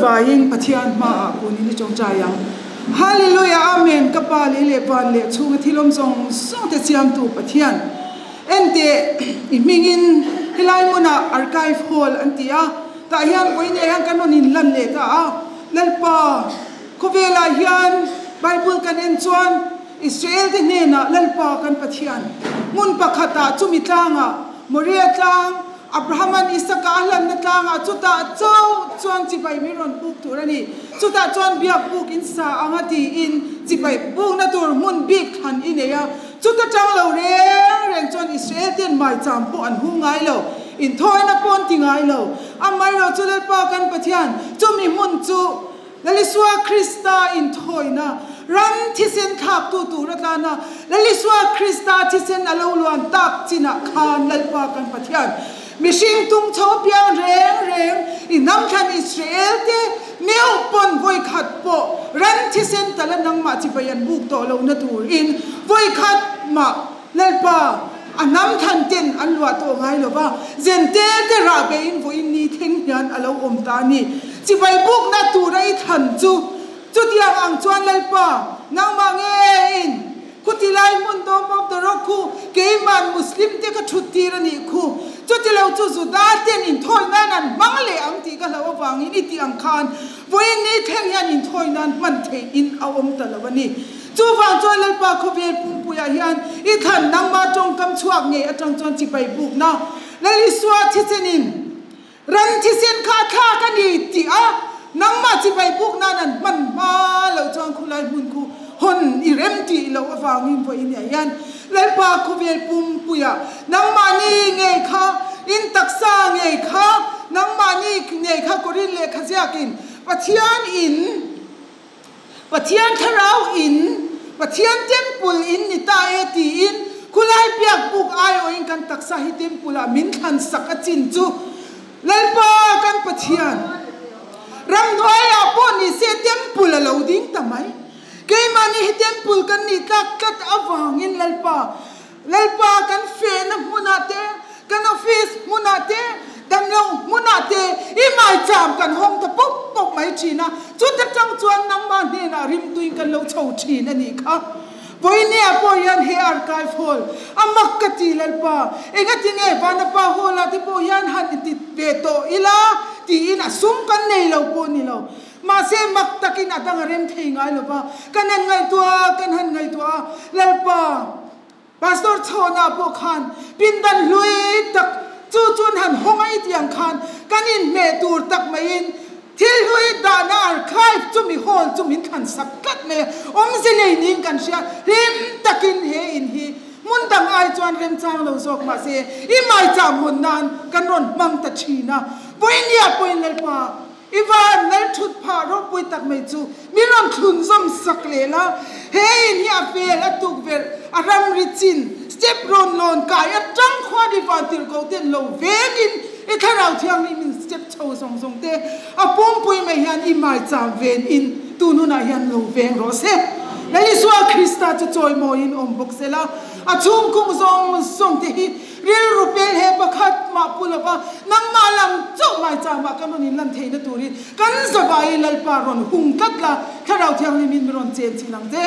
Zavaiin Pathian hmaah kunin i tawngtai ang. Hallelujah Amen Ka Pa lei leh van leh chhunga thil awm zawng zawng te siamtu Pathian enteh i hmingin helai hmunah Archive Hall an ti a tah hian vawiin eh hian kan rawn inlan leh ta a Lalpa khawvelah hian Bible kan en chuan Israel te hnenah Lalpa kan Pathian hmun pakhatah chumi tlangah Moriah tlang Abrahaman Isaka a hlanna tlangah chutah chauh chuan chibai min rawn buk tur a ni. Chutah chuan biak buk in sa ang a tiin chibai bukna tur hmun bik thlan i nei a. Chuta tang lo reng reng chuan Israel ten maicham pawh an hu ngai lo, inthawina pawh an ti ngai lo. Amaherawhchu chu Lalpa kan Pathian, chumi hmun chu Lalisua Krista inthawina ram thisen thlaktu tur a tlan a, Lalisua Krista thisen a lo luan tak chinah khan Lalpa kan Pathian mihring tung chho piang reng reng i hnam thlan Israel te meuh pawn vawikhat pawh ram thisen tala nangmah chibai an buk tawh lohna turin vawikhat mah Lalpa a hnam thlan ten an luah tawh ngai lo va, Zentel te rah beiin vawiin ni thleng hian a lo awm ta a ni. Chibai bukna tura i thlan chu chutiang ang chuan Lalpa, nangmah ngeiin khuti lai hmun dawm of the rock khu keiman Muslim te ka thut tir a nih khu, chuti lo chu Juda ten inthawi nan an hmang leh ang tih ka hlauh avangin i tih ang khan vawiin ni thleng hian inthawi nan hman theih in a awm ta lo a ni. Chuvang chuan Lalpa khawvel pumpuiah hian i thlan nangmah tawngkam chhuak ngei atang chuan chibai bukna Lal Isua thisenin ran thisen kha a thlak a ni tih a nangmah chibai buk nan an hman hma loh chuan khulai hmun khu hawn i rem tih loh avangin vawiin ah hian Lalpa khawvel pumpuiah nangmahni ngei kha in taksa ngei kha nangmahni ngei kha Korin lehkha ziakin Pathian in Pathian thlarau in Pathian temple in ni ta e tiin khulai biak buk aiawhin kan taksa hi temple ah min thlan sak a chin chu Lalpa kan Pathian ramhnuaiah pawh ni se temple a lo ding ta mai. Keimahni hi temple kan nih tlak tlat avangin Lalpa Lalpa kan fehna hmunah te, kan office hmunah te, damlo hmunah te i maicham kan hawng ta pawp pawp mai thin a, chuta tang chuan nangmah hnenah rimtuin kan lo chho thin a nih kha. Vawinia pawh hian he archive hall a mak ka ti Lalpa, engatinge Vanapa hall ah te pawh hian han inti ve tawh ila tiin a sum kan nei lo pawh ni lo. Mahse mak takin a dang a rem thei ngai lo va, kan han ngaihtuah a, kan han ngaihtuah a, Lalpa, Pastor Chhawna pawh khan pindan hlui tak chu chuan han hawng a i tih ang khan kan inhmeh tur tak maiin thil hlui dahna archive chu mi hall chu min thlan sak tlat mai a, awmze nei niin kan hria, hlim takin he in hi hmun dang ai chuan remchang lo zawk mahse i maicham hawn nan kan rawn hmang ta thin a, vawinia pawhin Lalpa. I van lal thut phah ropui tak mai chu min rawn thlun zawm sak leh la, he in hi a vel a tukverh a ramri chin step rawn lawn kai atang khuan i van tirh ko ten lo vengin i thlarau thianghlim in step chho zawng zawng te a pumpui mai hian i maicham ven in tun hunah hian lo veng rawh se. Lal Isua Krista chu chawimawiin awm bawk se la, a chhungkung zawng zawng te hi Rilru pel he pakhat mah pu lova nangmah lam chauh maicham ah kan rawn inlan theihna turin kan zavai Lalpa rawn hung tlat la, Thlarau Thianghlimin mi rawn chen chin ang che.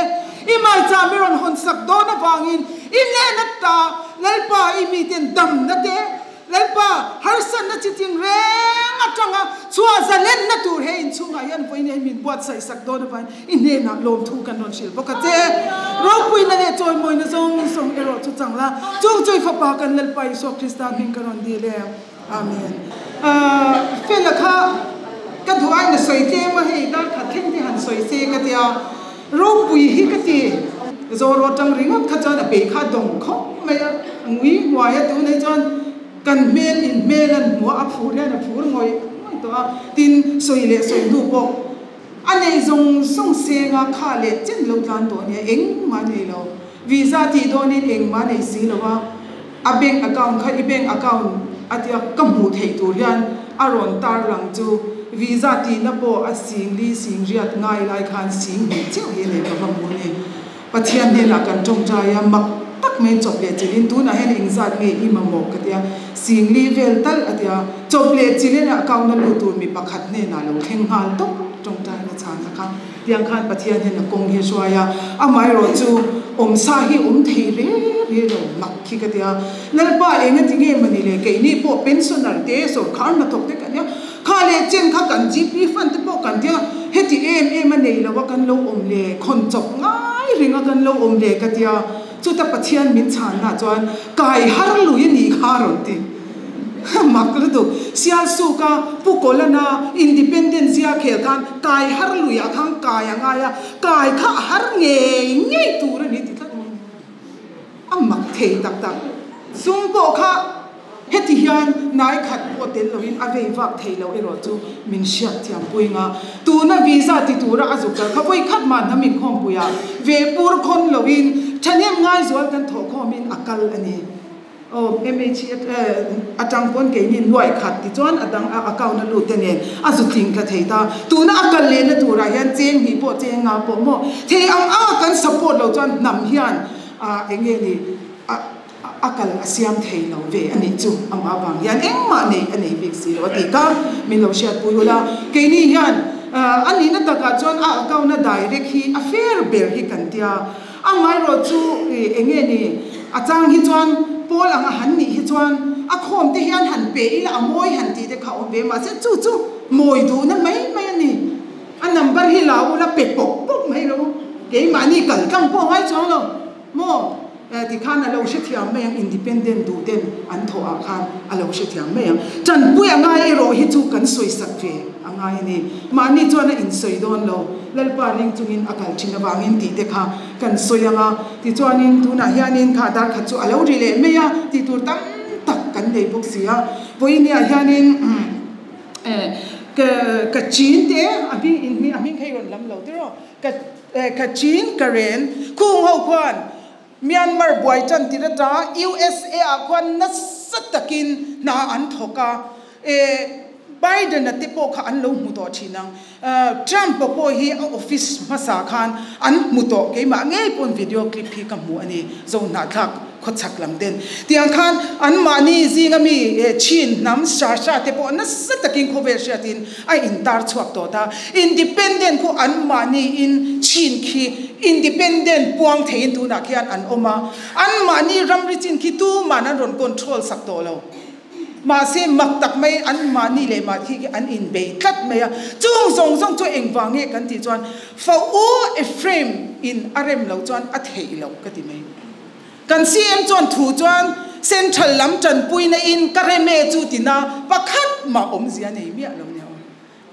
I maicham mi rawn hawn sak dawn avangin i hnehna ta Lalpa i miten damna te Lalpa harsatna chi tin reng atanga chhuah zalenna tur he inchhungah hian vawiin hei min buatsaih sak dawn avangin I hnenah lawmthu kan rawn hrilh bawk a che. Ropuina leh chawimawina zawng zawng erawh chu chang la, chung chu i Fapa kan Lalpa Isua Krista hming ka rawn dil e. Amen. Fela kha ka duh aiin a sawi tlem a, hei dar khat thleng te han sawi se ka tia, ropui hi ka ti. Zawraw tang ringawt kha chuan a bei kha a dawng khawp mai a, a ngui nguai a, tunah chuan kan hmel in hmel an hmu a, a phur hian a phur ngawih ngawih tawh a, tin sawi leh sawi hnu pawh. A nei zawng zawng senga kha leh chen lo tlan tawh nia engmah nei lo. Visa tih dawnin engmah nei si lo a, a bank account kha i bank account a tia ka hmuh theih tur hian a rawn tar lang chu visa tihna pawh a sing li sing riat ngai lai khan sing hnih chiah hi a nei ka va hmu a ni. Pathian hnenah kan tawngtai a, mak tak tak mai chawp leh chilhin tunah hian engzat nge i mamawh ka tia, Singli vel tal a tia, chawp leh chilhin a account a lut tur mi pakhat hnenah lo thleng nghal tawp tawngtaina chhana kha tiang khan Pathian hian a kawng hi a hruai a, amaherawh chu awmsa hi awm thei re re lo mak khi ka tia, Lalpa enga ti nge mawni le keini pawh pensioner te sawrkhar hnathawk te kan nia, kha leh chen kha kan GP fund te pawh kan tia, heti em em a nei lo a kan lo awm le, khawn chawp ngai reng a kan lo awm le ka tia. Chuta Pathian min chhanna chuan kai har lui a nih kha a rawn ti. Mak lutuk. Sialsuka Pu Kawlana Independence zia khel khan kai har luiah khan kai a ngai a, kai kha a har ngei ngei tur a ni ti tlat mai. A mak thei tak tak. Sum pawh kha Heti hian nai khat pawh tel loin a vei vak thei lo erawh chu min hriat thiam pui nga. Tuna visa ti tura a zuk kal kha vawi khat mah hnam inkhawmpuiah ve pur khawn loin thahnem ngaizual kan thawhkhawmin a kal a ni. Aw MHA atang pawn keini nuai khat ti chuan a dang a account a lut te nen a zu tling tla thei ta. Tuna a kal lehna turah hian cheng hnih pawh cheng nga pawh maw thei ang anga kan support lo chuan hnam hian eng nge ni a A kal a siam thei lo ve a nih chu amah vang hian engmah neih a nei bik si lo a ti kha min lo hriatpui ula. Keini hian a nihna takah chuan a account a direct hi a fair ber hi kan tia. Amaherawh chu eng nge ni a chang hi chuan pawl anga han nih hi chuan a khawm te hian han pe ila a mawi han tih te kha a awm ve mahse chu chu mawi duhna mai mai a ni. A number hi la ula pe pawp pawp mai lo keimahni kal tlang pawh a ngai chuang lo maw. Ti khan a lo hrethiam mai ang, independent duh ten an thawh ah khan a lo hrethiam mai ang. Tanpui a ngai erawh hi chu kan sawisak ve a ngai a ni. Mahni chuan a insawi dawn lo, Lalpa ring chungin a kal thin avangin tih te kha kan sawi ang a. Tichuanin tunah hianin kha dar khat chu a lo ri leh mai a, tih tur tam tak kan nei bawk si a. Vawiiniah hianin ka chin te a hming in a hming kha i rawn lam lo tiraw? Ka ka chin ka ren khung ho khuan Myanmar buai tan tir atanga USA ah khuan nasa takin hna an thawk a, e Biden a te pawh kha an lo hmu tawh thin ang. Trump a pawh hi a office hmasa khan an hmu tawh, keimah ngei pawn video clip hi ka hmu a ni, Zohnahthlak khawchhak lam ten. Tiang khan anmahni zinga mi Chin hnam Sha Sha te pawh nasa takin khawvel hriatin a intar chhuak tawh ta. Independent khu anmahni in Chin khi Independent puang theiin tunah khian an awm a, anmahni ramri chin khi tuman an rawn control sak tawh lo. Mahse mak tak mai anmahni leh mahni khi an inbei tlat mai a, chung zawng zawng chu engvang nge kan tih chuan fa u Ephraim in a rem loh chuan a theih loh ka ti mai. Kan CM chuan thu chuan Central lam tanpuina in ka rem e chu tina pakhat mah awmzia nei miah lo nia aw.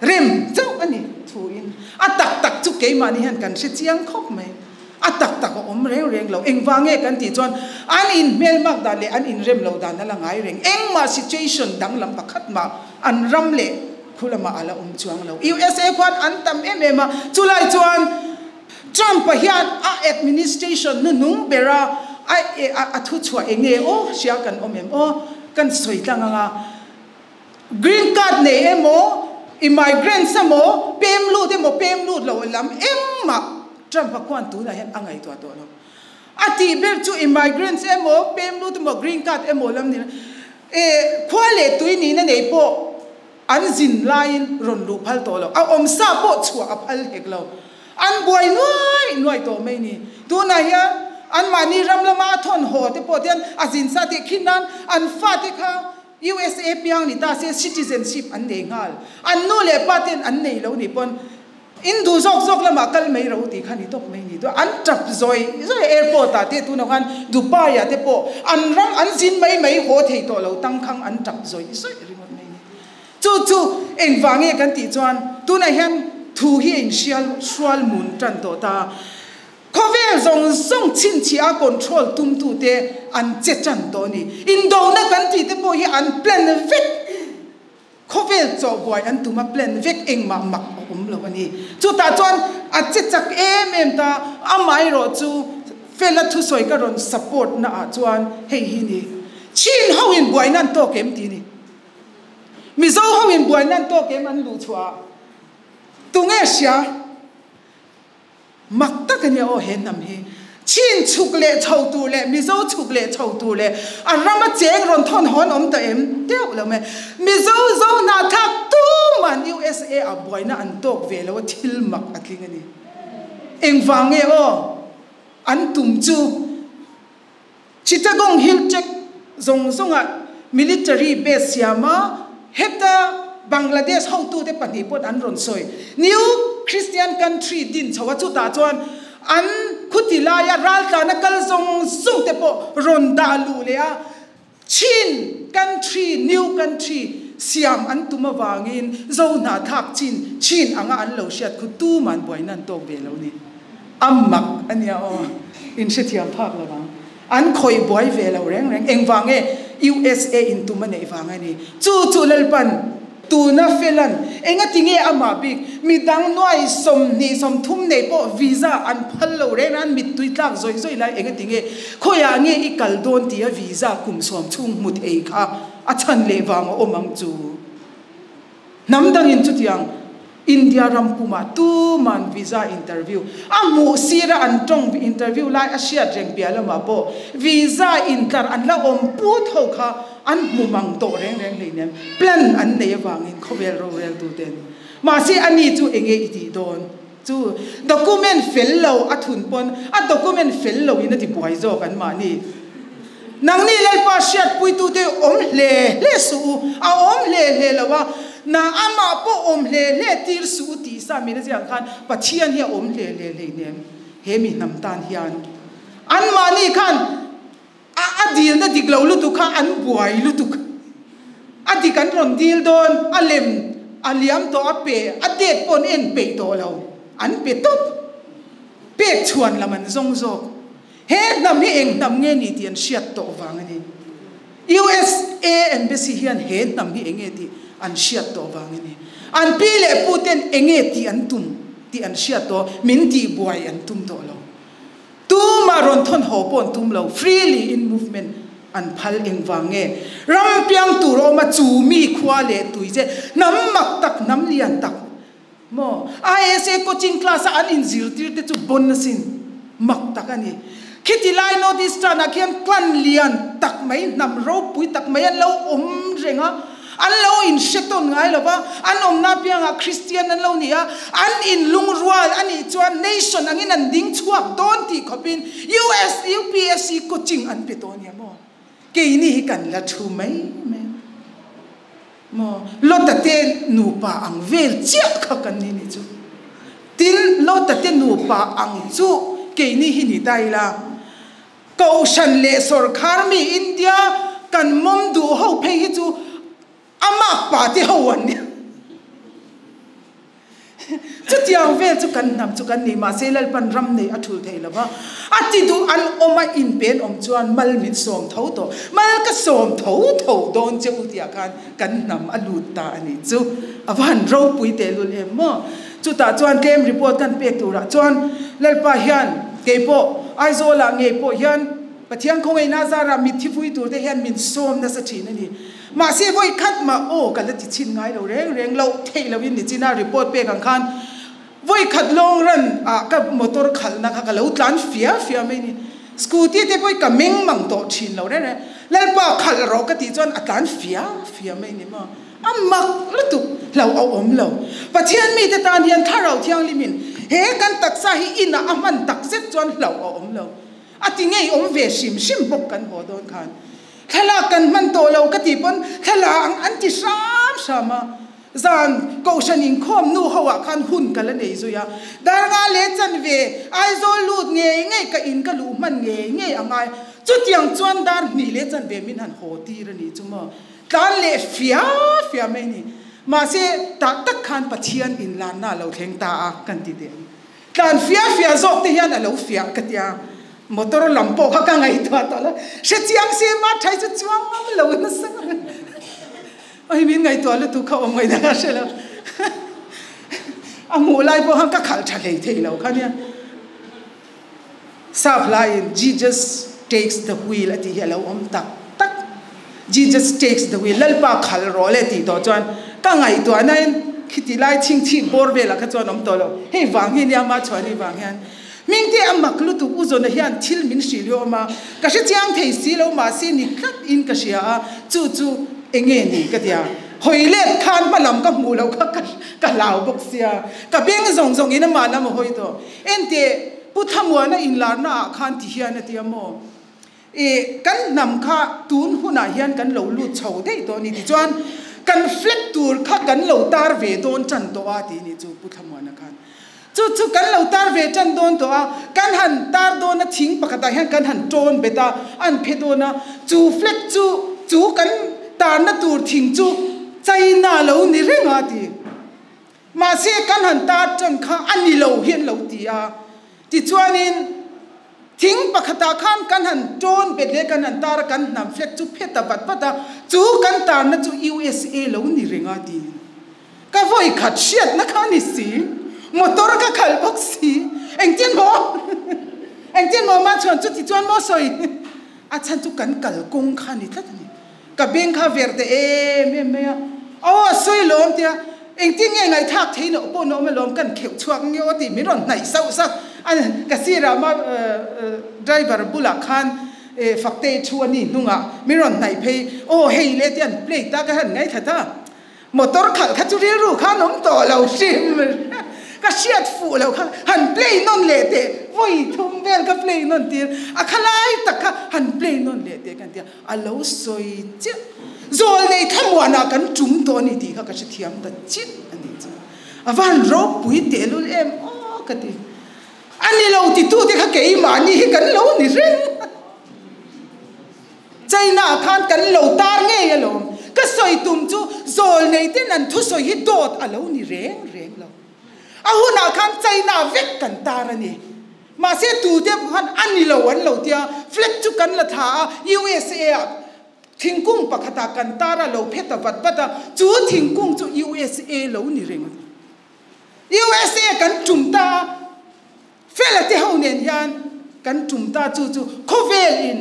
Rem chauh a ni thu in a tak tak chu keimahni hian kan hre chiang khawp mai. A tak tak a awm reng reng lo. Engvang nge kan tih chuan an in hmelmak dan leh an inrem lo dan a la ngai reng. Engmah situation danglam pakhat mah an ram leh khu lamah a la awm chuang lo. USA khuan an tam em em a, chulai chuan Trump-a hian a administration hnuhnung bera a a thuchhuah eng nge aw hria kan awm em aw kan sawi tlang ang a. Green card nei emaw, immigrants emaw, pem lut emaw pem lut lo lam engmah Trump-a khuan tunah hian a ngaihtuah tawh lo. A tih ber chu immigrants emaw, pem lut emaw, green card emaw lam ni e khua leh tui nihna nei pawh an zin laiin rawn luh phal tawh lo. A awmsa pawh chhuah a phal hek lo. An buai nuai nuai tawh mai ni. Tunah hian anmahni ram lama a thawn haw te pawh te hian a zin sa tih khin nan an fate kha USA piang ni ta se citizenship an nei nghal. An nu leh pa ten an nei lo ni pawn in duh zawk zawk lamah kal mai ro tih kha ni tawp mai ni. An tap zawi zawi airport ah te tunah khan Dubai ah te pawh an ram an zin mai mai haw thei tawh lo tangkhang an tap zawi zawi ringawt mai ni. Chu chu engvang nge kan tih chuan tunah hian thu hi a inhrial hrual mun tan tawh ta. Khawvel zawng zawng chhinchhiah a control tumtute an che tan tawh a ni. Indona kan tih te pawh hi an plan vek. Khawvel chawhbuai an tum a plan vek engmah mak a awm lo a ni. Chutah chuan a che chak em em ta, amaherawh chu Fela thusawi ka rawn support na ah chuan hei hi ni. Chin ho in buaina an tawk em tih ni. Mizo ho in buaina an tawk em an luh chhuah ah. Tunge hria? Mak tak a nia aw he hnam hi. Chin chhuk leh chho tur leh Mizo chhuk leh chho tur leh a rama cheng rawn thawn haw an awm ta em? Teuh lo mai. Mizo zo hnahthlak tuman USA ah buaina an tawk ve lo a thil mak a tling a ni. Engvang nge aw an tum chu Chittagong Hill Tract zawng zawngah military base siama heta Bangladesh hotute pahnih paw'n an rawn sawi. New Christian country din chho a chutah chuan an khuti laia raltlana kal zawng zawng te pawh rawn dah luh leh a, Chin country, new country, siam an tum avangin Zo hnahthlak chin chin anga an lo hriat khu tuman buaina an tawk ve lo ni. A mak a nia aw, in hrethiam phak lo vang. An khawih buai ve lo reng reng. Engvang nge USA in tum a neih vang a ni. Chu chu Lalpan tuna felan engati nge amah bik midang nuai 20 30 nei pawh visa an phal lo reng reng an mittui tlak zawih zawih lai engati nge khawiah nge i kal dawn tia visa kum sawm chhung hmu thei kha a chhan leh vang a awm ang chu. Hnam dangin chutiang India ram pumah tuman visa interview a hmuh sira an tawng interview lai a hriat reng piah lamah pawh visa intlar an la awm put ho kha an hmu mang tawh reng reng hleinem plan an nei avangin khawvel roreltuten mahse ani chu enge i tih dawn chu document fel lo a thun pawn a document fel lo in a ti buai zawk an mahni Nangni Lalpa hriatpuitute awm hle hle suh u, a awm hle hle lo a, na amah pawh awm hle hle tir suh u tih sa min a ziak ang khan Pathian hi a awm hle hle hleinem he mi hnam tan hian. Anmahni khan a a dilna dik lo lutuk kha an buai lutuk. A dik an rawn dil dawn, a lem a liam tawh a pe, a date pawh an en peih tawh lo, an pe tawp. Pek chhuan lam an zawng zawk. He hnam hi eng hnam nge ni tih an hriat tawh vang a ni. USA Embassy hian he hnam hi enge tih an hriat tawh vang a ni. An pi leh pu ten enge tih an tum tih an hriat tawh, min tih buai an tum tawh lo. Tumah rawn thawn haw pawh an tum lo, freely in movement an phal engvang nge? Ram piang tur a awm a, chu mi khua leh tui che hnam mak tak, hnam lian tak Maw? ISA coaching class a an inzirtir te chu bon asin. Mak tak a ni. Khiti lai North Eastern ah khian clan lian tak mai, hnam ropui tak mai an lo awm reng a, an lo inhre tawn ngai lo va, an awmna apiangah Christian an lo ni a, an inlungrual a nih chuan nation angin an ding chhuak dawn tih khawpin US UPSC coaching an pe tawh ania maw? Keini hi kan la thu mai mai a. Maw? Lota te nupa ang vel chiah kha kan ni nih chu. Tin, Lota te nupa ang chu keini hi ni ta ila, Kohhran leh sawrkhar mi India kan mawm duh ho phei hi chu a makpa te ho an nia. Chutiang vel chu kan hnam chu kan ni, mahse Lalpan ram nei a thul thei lo va, a ti duh an awm a inpen awm chuan mal min sawm tho tawh, mal ka sawm tho tho dawn che u tihah khan kan hnam a lut ta a nih chu. A va han ropui tehlul em maw? Chutah chuan tlem report kan pek turah chuan Lalpa hian keipawh Aizawlah ngei pawh hian Pathian khawngaihna zarah mitthi vui turte hian min sawm nasa thin a ni. Mahse vawi khat mah aw ka la ti chhin ngai lo reng reng loh theih loin ni china report pek ang khan vawi khat long run ah ka motor khalhna kha ka lo tlan fia fia mai ni. Scooty te pawh hi ka meng mang tawh thin lo reng reng. Lalpa khalh rawh ka tih chuan a tlan fia fia mai ni maw. A mak lutuk hlo a awm lo. Pathian mite tan hian Thlarau Thianghlimin he kan taksa hi inah a hman tak zet chuan hlo a awm lo. A ti ngei awm ve hrim hrim bawk kan haw dawn khan. Thlalak kan hman tawh lo ka tih pawn thlalak ang an ti hram hram a, zan kohhran inkhawm nu ho ah khan hun ka la nei zui a, Darnga leh chanve Aizawl lut ngei ngei ka in ka luh hman ngei ngei a ngai, chutiang chuan dar hnih leh chanve min han haw tir a nih chu maw, tlan leh fia fia mai a ni. Mahse tah tak khan Pathian inlanna a lo thleng ta a kan ti teh ang. Tlan fia fia zawk te hian a lo fiah ka tia, motor lam pawh kha ka ngaihtuah tawh lo, hre chiang se mah thai chu chuang ngam lo nasa oi min ngaihtuah lutuk kha awm ngaihna ka hre lo, a hmuh lai pawh khan ka khalh tha hlei thei lo kha nia. Sap hlaiin Jesus takes the wheel a tih hi a lo awm tak tak, Jesus takes the wheel, Lalpa khalh rawh le tih tawh chuan ka ngaihtuahnain khiti lai chhingchhip bawr velah kha chuan awm tawh lo, hei vang hi nia mah chhuah ni vang hian. Hmingte a mak lutuk u zawna hian thil min hrilh hi a awm a, ka hre chiang thei si lo mahse ni tlat in ka hria a, chu chu enge ni ka ti a, hawi let khan hma lam ka hmuh loh kha ka hlau bawk sia, ka beng zawng zawng in amah lam a hawi tawh. Enteh Pu Thamuana inlarna ah khan ti hian a ti a maw? I kan hnam kha tun hunah hian kan lo lut chho daih tawh a ni tichuan kan flag tur kha kan lo tar ve dawn tan tawh a tih ni chu Pu Thlamuana khan chu chu kan lo tar ve tan dawn tawh a, kan han tar dawn a thing pakhatah hian kan han tawn bet a, an phe dawn a, chu flag chu chu kan tarna tur thing chu China lo ni reng a ti. Mahse kan han tar tan kha a ni lo hi an lo ti a, tichuanin thing pakhatah khan kan han tawn bet leh kan han tar a, kan hnam flag chu phe ta vat vat a, chu kan tarna chu USA lo ni reng a tiin ka vawi khat hriatna kha a ni si, motor ka khalh bawk si, engtin maw engtin maw mah chuan chuti chuan maw sawi a chhan chu kan kalkawng kha a ni tlat a ni. Ka beng kha ver ta em em mai a, aw a sawi lawm tia engtin nge ngaihthlak thei loh pawh na awm alawm kan kheuh chhuak nge aw tih min rawn hnaih sauh sauh a, ka sirah ma driver bulah khan Faktei thu a ni hnungah min rawn hnaih phei aw hei le tia an play ta ka han ngaithla ta. Motor khalh kha chu rilru khan awm tawh lo hrim ka hriat fuh loh kha han play nawn leh teh vawi thum vel ka play nawn tir a khalai tak kha han play nawn leh teh ka tia a lo sawi chiah zawl nei thlamuanah kan tum tawh a ni tih kha ka hrethiam ta chiah a nih chu a va han ropui tehlul em aw ka ti a ni lo titute kha keimahni hi kan lo ni reng. China ah khan kan lo tar ngei alawm. Ka sawi tum chu zawl nei ten an thusawi hi dawt a lo ni reng reng lo. A hunah khan China vek kan tar a ni. Mahse tute khan a ni lo an lo tia, flag chu kan la tha a, USA ah thingkung pakhatah kan tar a lo phe ta vat vat a, chu thingkung chu USA lo ni reng a ni. USA kan tum ta a. Fela te ho nen hian kan tum ta chu chu khawvel in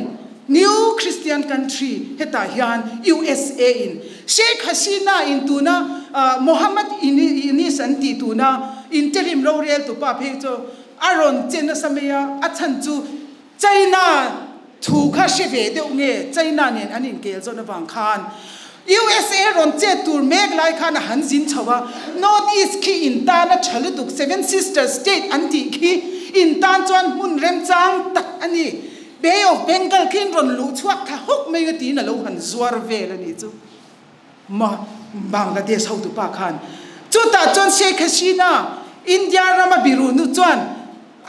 New Christian Country hetah hian usa in Sheikh Hasina in tuna Mohammad Yunis an tih tuna interim rorel tupa phei chu a rawn che nasa mai a, a chhan chu China thu kha hre ve deuh nge China nen an inkel zawn avang khan usa rawn chet tur mek lai khan a han zin chho a, North East khi in tan a tha lutuk Seven Sisters State an tih khi in tan chuan hmun remchang tak a ni, Bay of Bengal khi in rawn luh chhuak tha hawk mai a tiin a lo han zuar vel a nih chu ma Bangladesh hotupa khan chutah chuan Sheikh Hasina India rama biru nu chuan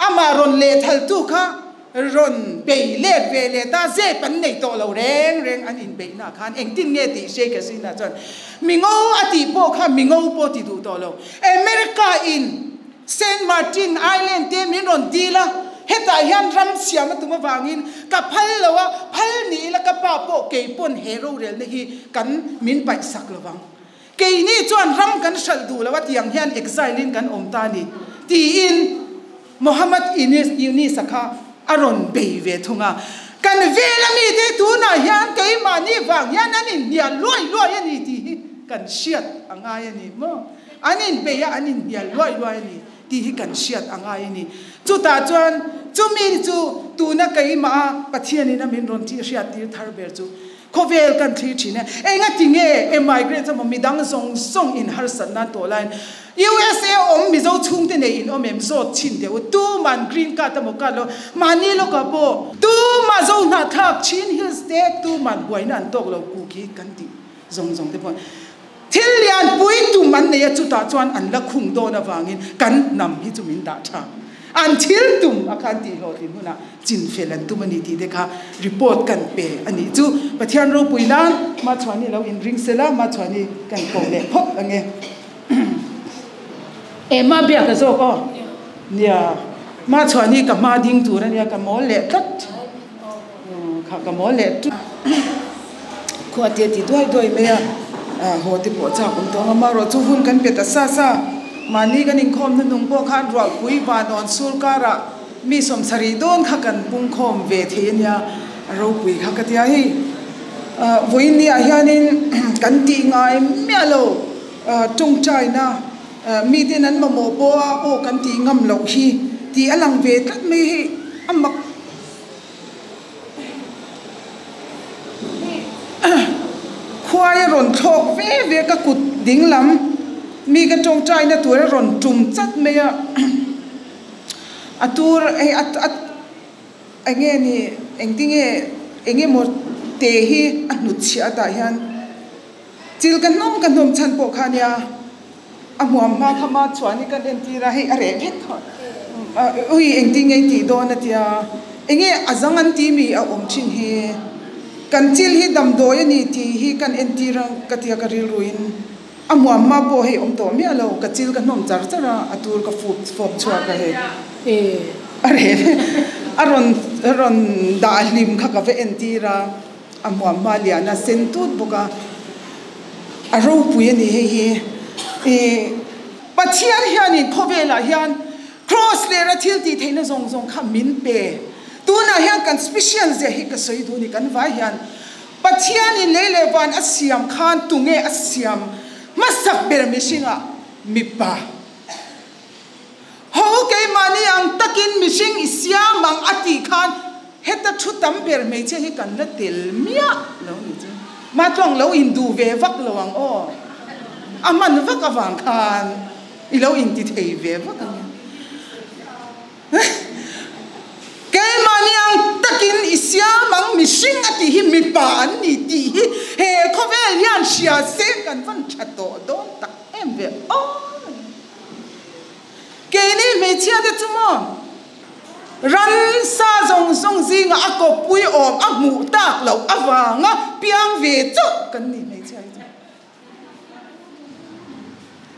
Amah rawn lehthaltu kha rawn bei let ve leh ta, zep an nei tawh lo reng reng an inbeihna khan engtin nge tih Sheikh Hasina chuan mingo a tih pawh kha mingo pawh ti duh tawh lo. America in Saint Martin Island te min rawn dil a, hetah hian ram siam a tum avangin ka phal lo a, phal ni ila ka pa pawh kei pawn he rorelna hi kan min paihsak lovang. Keini chuan ram kan hralh duh lo a tiang hian exile in kan awm ta a ni, tiin Mohammad Yunus-a kha a rawn bei ve thung a. Kan vela mite tunah hian keimahni vang hian an inhnial luai luai a ni tih hi kan hriat a ngai a ni maw? An inbei a, an inhnial luai luai a ni tih hi kan hriat a ngai a ni. Chutah chuan chumi chu tuna keimaha Pathianin a min rawn tih hriattir thar ber chu Khawvel kan thlir thin e. Enga ti nge emigrants emaw midang zawng zawng in harsat nan tawh laiin USA awm Mizo chhungte nei in awm em zawt chhin teh u. Tuman green card emaw card lo mahni lawkah pawh tuma zo hnahthlak Chin Hills te tuman buaina an tawk lo ku khi kan tih zawng zawng te pawh thil lian pui tum an nei a chutah chuan an la khung dawn avangin kan hnam hi chu min dah tha. An thil tum a khan tih hlawhtlin hunah chin fel an tum a ni tih te kha report kan pe a nih chu. Pathian ropui nan Machhuani lo inring sela, Machhuani kan ko leh phawt ang e. E ma biak a zawk aw. Nia, Machhuani ka hma ding tur a nia, ka mawl leh tlat. Kha ka mawl leh tlat. Khua te ti duai duai mai a, haw te pawh chak awm tawh ang a, amaherawh chu hun kan pe ta sa sa. Mahni kan inkhawm hnuhnung pawh khan ruahpui vanawn sur karah mi sawmsarih dawn kha kan pungkhawm ve thei a nia, a ropui kha ka tia hei. Vawiin ni ah hianin kan tih ngai miah lo tawngtaina miten an mamawh pawh a aw kan tih ngam loh hi. tih a lang ve tlat mai hei a mak Khuai a rawn thlawk ve ve ka kut ding lam mi ka tawngtai na tur a rawn tum chat mai a a tur hei a a eng nge ni engtinge eng emaw te hi a hnut chhiah a tah hian chil ka hnawm ka hnawm chhan pawh kha nia. A hmuam hma kha ma chuan hi kan entir a, hei a reh vek tawh. Ui engtin nge i tih dawn a tia, enge a zang an ti mi a awm thin hi. Kan chil hi damdawi a ni tih hi kan entir a ka tia ka rilruin a hmuam hma pawh hei awm tawh miah lo, ka chil ka hnawm char char a, a tur ka fup fawp chhuak a hei. A reh vek, a rawn a rawn dah hlim kha ka va entir a. A hmuam hma lian a sen tut bawk a, a ropui a ni hei hi. Ih Pathian hianin khawvelah hian Kraws lera thil tih theihna zawng zawng kha min pe. Tunah hian kan special zia hi ka sawi duh a ni kan vai hian. Pathianin lei leh van a siam khan tunge a siam hmasak ber mihringah mipa. Ho keimahni ang takin mihring i siam ang a tih khan heta thu tam ber hmeichhia hi kan la tel miah lo ni chu. Matluang lo induh ve vak lo ang aw. A hman vak avang khan i lo inti thei ve vak ang e. Keimahni ang takin i siam ang mihring a tih hi mipa an ni tih hi he khawvel hian hria se kan van tha tawh dawn tak em ve aw. Keini hmeichhia te chu maw ransa zawng zawng zinga a kawppui awm a hmuh tak loh avanga piang ve chauh kan ni hmeichhia hi chu.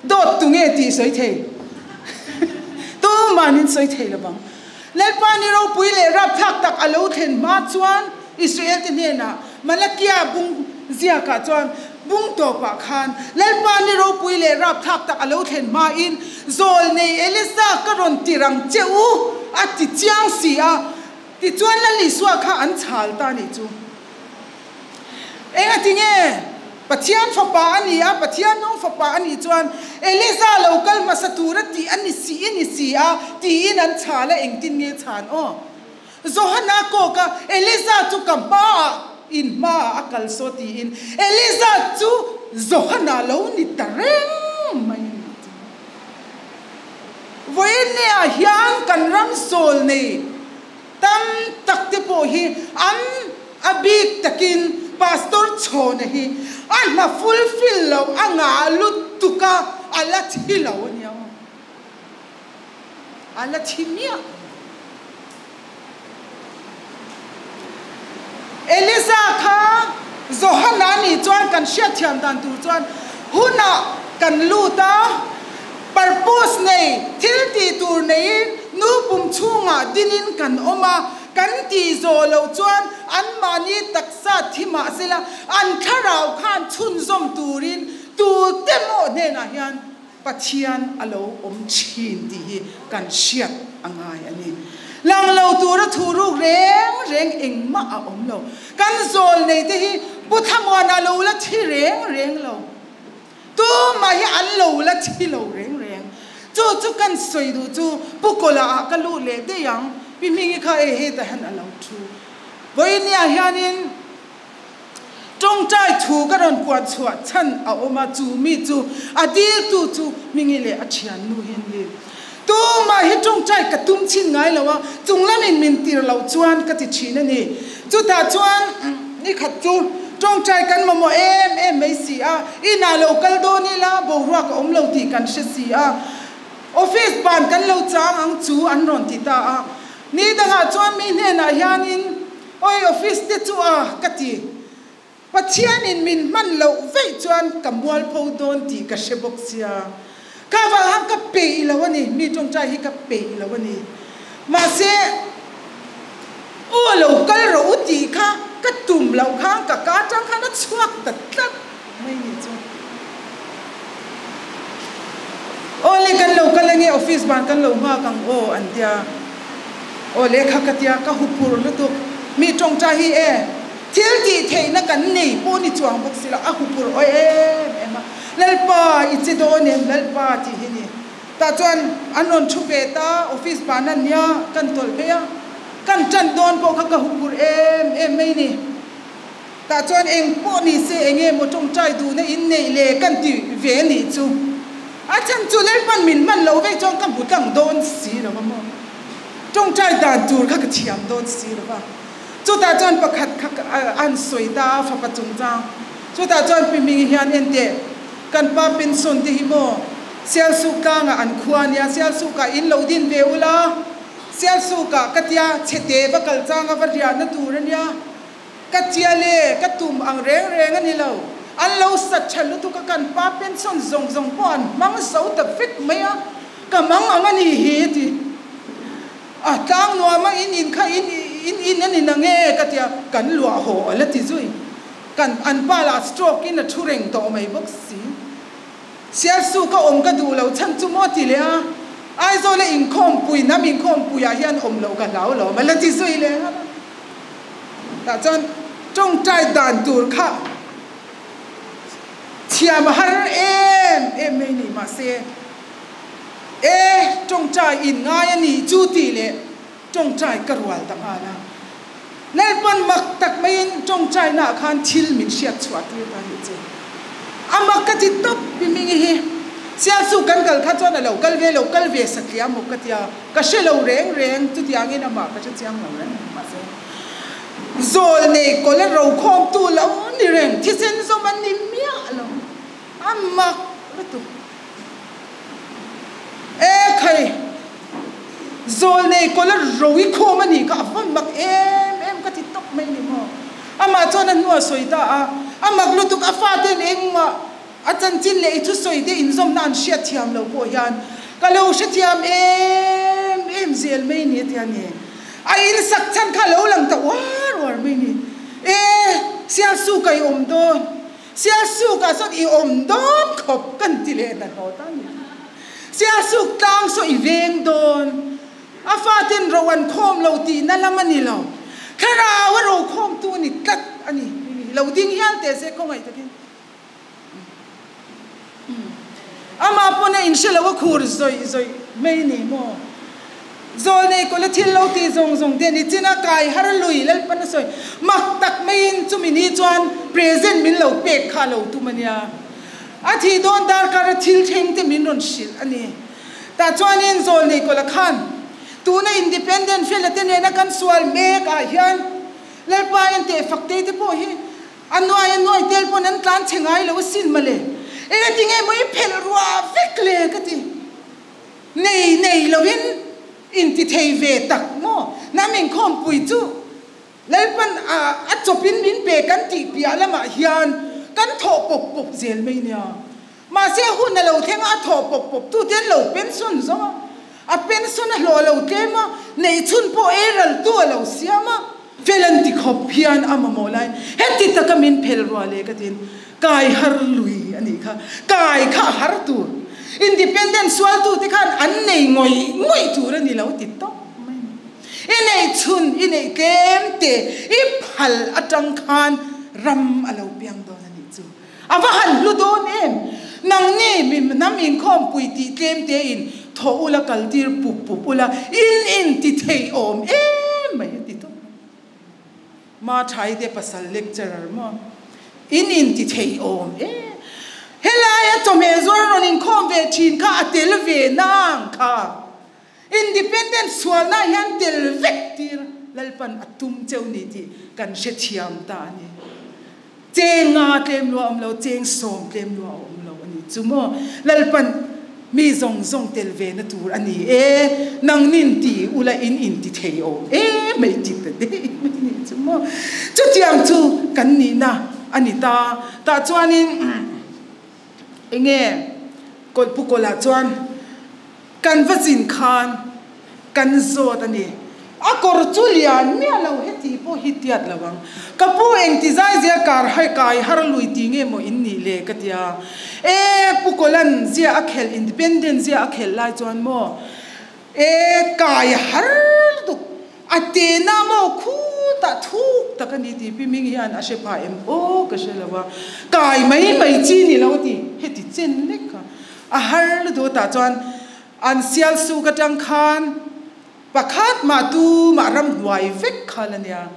Dawt tu nge tih sawi thei? Tumahin in sawi thei lovang. Lalpa ni ropui leh rapthlak tak a lo thlen hma chuan Israel te hnenah Malakia bung ziakah chuan bung tawpah khan Lalpa ni ropui leh rapthlak tak a lo thlen hmain Zawlnei Elisa ka rawn tir ang che u a ti chiang si a, tichuan Lal Isua kha an chhal ta nih chu. Engati nge? Pathian fapa a ni a, Pathian nung fapa a nih chuan Elisa lo kal hmasa tura tih a ni si i ni si a tiin an chhal a, engtin nge chhan aw? Johana kawk a, Elisa chu ka hmaah in hmaah a kal saw tiin Elisa chu Johana lo ni ta reng mai a ni chu. Vawiinniah hian kan ram sawl nei tam tak te pawh hi an a bik takin Pastor Chhawna hi a hna fulfill lo a ngah lutuk a, a la thi lo a nia aw. A la thi miah. Elisa kha Johana nih chuan kan hriatthiam dan tur chuan hunah kan lut a, purpose nei, thil tih tur neiin nu pum chhungah dinin kan awm a, kan tih zawh loh chuan anmahni taksa thi mah sela an thlarau khan chhunzawm turin tute maw hnenah hian Pathian a lo awm thin tih hi kan hriat a ngai a ni. Lang lo tura thu ruk reng reng engmah a awm lo. Kan zawl nei te hi Pu Thlamuana lo la thi reng reng lo. Tumah hi an lo la thi lo reng reng. Chu chu kan sawi duh chu Pu Kawla ah ka luh leh daih ang. Pi Hmingi kha e hetah hian a lo thu. Vawinia hianin. Tawngtai thu ka rawn puan chhuah chhan a awm a, chu mi chu a diltu chu Hmingi leh a thiannu hi an ni. Tumah hi tawngtai ka tum chhin ngai lo a, chung lamin min tir loh chuan ka ti thin a ni. Chutah chuan nikhat chu tawngtai kan mamawh em em mai si a, inah lo kal dawn ila boruak a awm lo tih kan hre si a, office ban kan lo chang ang chu an rawn ti ta a. Ni dangah chuan mi hnenah hianin Awi office te chu a ka ti. Pathianin min hman loh veih chuan ka mualpho dawn tih ka hre bawk sia. Ka vang han ka peih lo a ni, mi tawngtai hi ka peih lo a ni. Mahse, aw lo kal rawh u tih kha ka tum loh khan ka ka atang khan a chhuak ta tlat mai nih chu. Aw le kan lo kal ange office ban kan lo nghak ang aw an tia. Aw lehkha ka tia ka huphur lutuk mi tawngtai hi e thil tih theihna kan nei pawh ni chuang bawk si lo a huphur awi em em a Lalpa i che dawn em Lalpa tih hi ni. Tah chuan an rawn thu ve ta, office ban a nia, kan tawlh phei a, kan tan dawn pawh kha ka huphurh em em mai ni. Tah chuan eng pawh ni se eng nge maw tawngtai duhna in neih le kan ti ve a nih chu. A chhan chu Lalpan min hman loh vek chuan ka hmu tlang dawn si lo va maw. Tawngtai dan tur kha ka thiam dawn si lo va. Chutah chuan pakhat kha an sawi ta a fapa chungchang. Chutah chuan Pi Hmingi hian enteh kan pa pension te hi maw Sialsuk tlangah an khua a nia, Sialsukah in lo din ve ula, Sialsukah ka tia chhete va kal changa va riahna tur a nia. Ka tia le, ka tum ang reng reng a ni lo. An lo sat tha lutuk a, kan pa pension zawng zawng pawh an hmang zo ta vek mai a, ka mang ang a ni hi a ti. A tlang nuam a, in in kha in in in a ni na nge ka tia, kan luah haw a la ti zui. Kan an pa lah stroke in a thu reng tawh mai bawk si. Sialsu ka awm ka duh lo chhan chu maw ti leh a, Aizawl a inkhawmpui hnam inkhawmpuiah hian awm loh ka hlau lo a la ti zui leh nghal a. Tah chuan tawngtai dan tur kha thiam a har em em mai ni mahse e tawngtai in ngai a nih chu tih leh tawngtai ka rual ta nghal a. Lalpawn mak tak maiin tawngtainaah khan thil min hriat chhuah tir ta nih chu. A mak ka ti tawp i Mingi hi. Sialsu kan kal kha chuan a lo kal ve lo kal ve satliam maw ka tia. Ka hre lo reng reng, chutiangin amah ka hre chiang lo reng reng mahse zawl nei kawl a rokhawmtu lo ni reng, thisen zawm an ni miah lo, a mak lutuk. E khai, zawl nei kawl a ro i khawm a nih kha a va mak em em ka ti tawp mai ni maw. Amah chuan a hnuah sawi ta a, a mak lutuk a faten engmah A chanchin leh i thusawi te inzawmna an hriatthiam loh pawh hian ka lo hrethiam em em zel mai ni a ti a ni. A insak chhan kha a lo lang ta uar uar mai ni. E, Sialsuk ah i awm dawn, Sialsuk ah sawn i awm dawn khawp kan ti leh hnahnawh ta a ni. Sialsuk tlang saw i veng dawn, a faten ro an khawm lo tihna lam a ni lo, thlarau a ro khawmtu a ni tlat a ni. Lo ding hial teh se khawngaih takin. Amah pawn a inhre lo a khur zawih zawih mai ni maw? Zawlnei kawla thil lo tih zawng zawng te ni chin a kai har lui Lalpan a sawi mak tak maiin chumi ni chuan present min lo pek kha a lo tum a nia. A thih dawn darkar a thil thleng te min rawn hrilh a ni. Tah chuanin zawlnei kawla khan tuna independent fela te nena kan sual mek ah hian Lalpa enteh faktei te pawh hi A nuai a nuai tel pawn an tlan chhe ngai lo asin mawle. Engati nge maw i phelh ruah vek le ka ti. Nei nei loin inti thei ve tak maw? Hnam inkhawmpui chu Lalpan a a chawpin min pe kan tih piah lamah hian kan thawh pawp pawp zel mai nia. Mahse hun a lo thleng a, a thawh pawp pawp tu te an lo pension zawng a, a pension a hlawh a lo tlem a, neihchhun pawh ei ral tu a lo siam a. Fel an ti khawp hian a mamawh lai heti taka min phel ruah leh ka tin kai har lui a nih kha, kai kha a har tur. Independent sualtu te khan an nei ngawih ngawih tur a ni lo ti tawp mai a ni. I neihchhun, i neih tlem te, i phal atang khan ram a lo piang dawn a nih chu. A va han hlu dawn em? Nangni mi hnam inkhawmpui tih tlem te in thaw ula kal tir pup pup ula in in ti thei awm em mai a ti tawp mai. Ma Thai te pasal lecturer maw in in ti thei awm em? Helaia chawhmeh zuar rawn inkhawm ve thin kha a tel ve nang kha. Independent sualna hian tel vek tir Lalpan a tum cheu ni tih kan hrethiam ta a ni. Cheng nga tlem lua awm lo, cheng sawm tlem lua a awm lo a ni chu maw? Lalpan mi zawng zawng tel ve na tur a ni e, nangnin ti ula in inti thei awm e mai ti ta daih mai ni chu maw? Chutiang chu kan nihna a ni ta. Tah chuanin enge Kawlhpu kawlah chuan Kan va zin khan kan zawt a ni. A kawr chu lian miah lo heti pawh hi tiat lo ang. Ka pu engti zai zia kar hai kai har lui ti nge maw in nih le ka tia. E Pu Kawlan zia a khelh independent zia a khelh lai chuan maw e kai har lutuk a tena maw khutah thuk tak a ni tih Pi Ming hian a hre pha em aw ka hre lo a. Kai mai mai chi ni lo ti heti chen lek kha. A har lutuk tah chuan. An Sialsuk atang khan pakhat mah tumah ramhnuai vek kha la nia.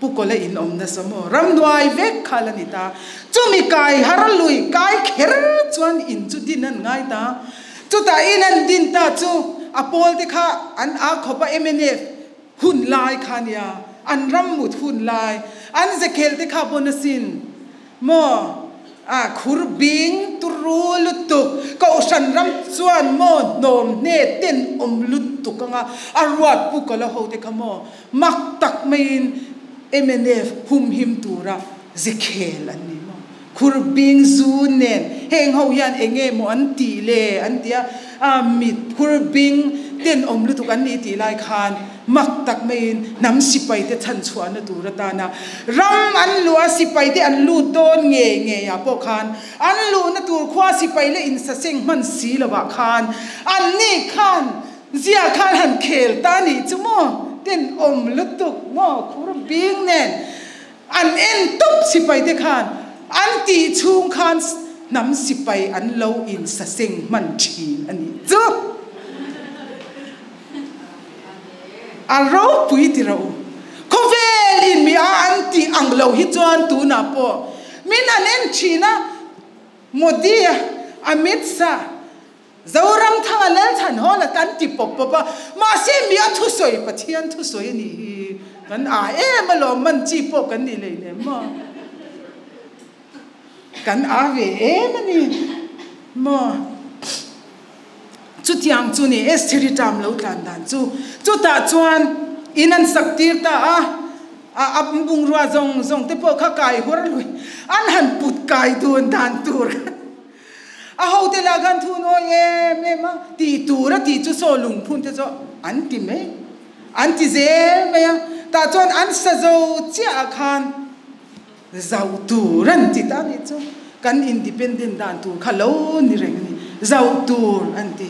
Pu Kawla in awm nasa maw? Ramhnuai vek kha la ni ta. Chumi kai har lui kai kher chuan in chu din an ngai ta. Chutah in an din ta chu a pawl te kha an a khawp a mnf hun lai kha nia. An ram mut hun lai. An zekhel te kha pawn asin. Maw? A khur bing turu lutuk. Kohhran ram chuan maw hnawm hne ten awm lutuk anga a ruat Pu Kawla ho te kha maw mak tak maiin mnf humhim tura zekhel an ni maw? Khur bing zu nen heng ho hian eng nge maw an tih le an ti a, a mit khur bing ten awm lutuk an ni tih lai khan Mak tak maiin hnam sipaite chhanchhuahna tur atana ram an luh a, sipaite an lut dawn ngei ngei ah pawh khan an luhna tur khua sipai leh insaseng hman si lovah khan anni khan zia khan han khel ta nih chu maw tenawm lutuk maw khur bing nen an en tawp sipaite khan an tih chhung khan hnam sipai an lo insaseng hman thin a nih chu. A ropui ti ro. Khawvel in mi a an tih ang lo hi chuan tunah pawh min an en thin a, Modi, Amit Shah, Zoramthanga Lalchhanhawla kan ti pawp pawp a, mahse mi a thusawi Pathian thusawi a nih hi kan a em alawm man chi pawh kan nih lei lem maw? Kan a ve em a ni maw? Chutiang chu ni Estheri term lo tlan dan chu. Chutah chuan in an sak tir ta a, a a bungrua zawng zawng te pawh kha kai hur lui an han put kai dun dan tur a hote lah khan thun awi em em a, tih tur a tih chu saw lungphun te chu an ti mai, an ti zel mai a, tah chuan an sa zo chiah ah khan Zau tur an ti ta nih chu kan independent dan tur kha lo ni reng a ni. Zau tur an ti.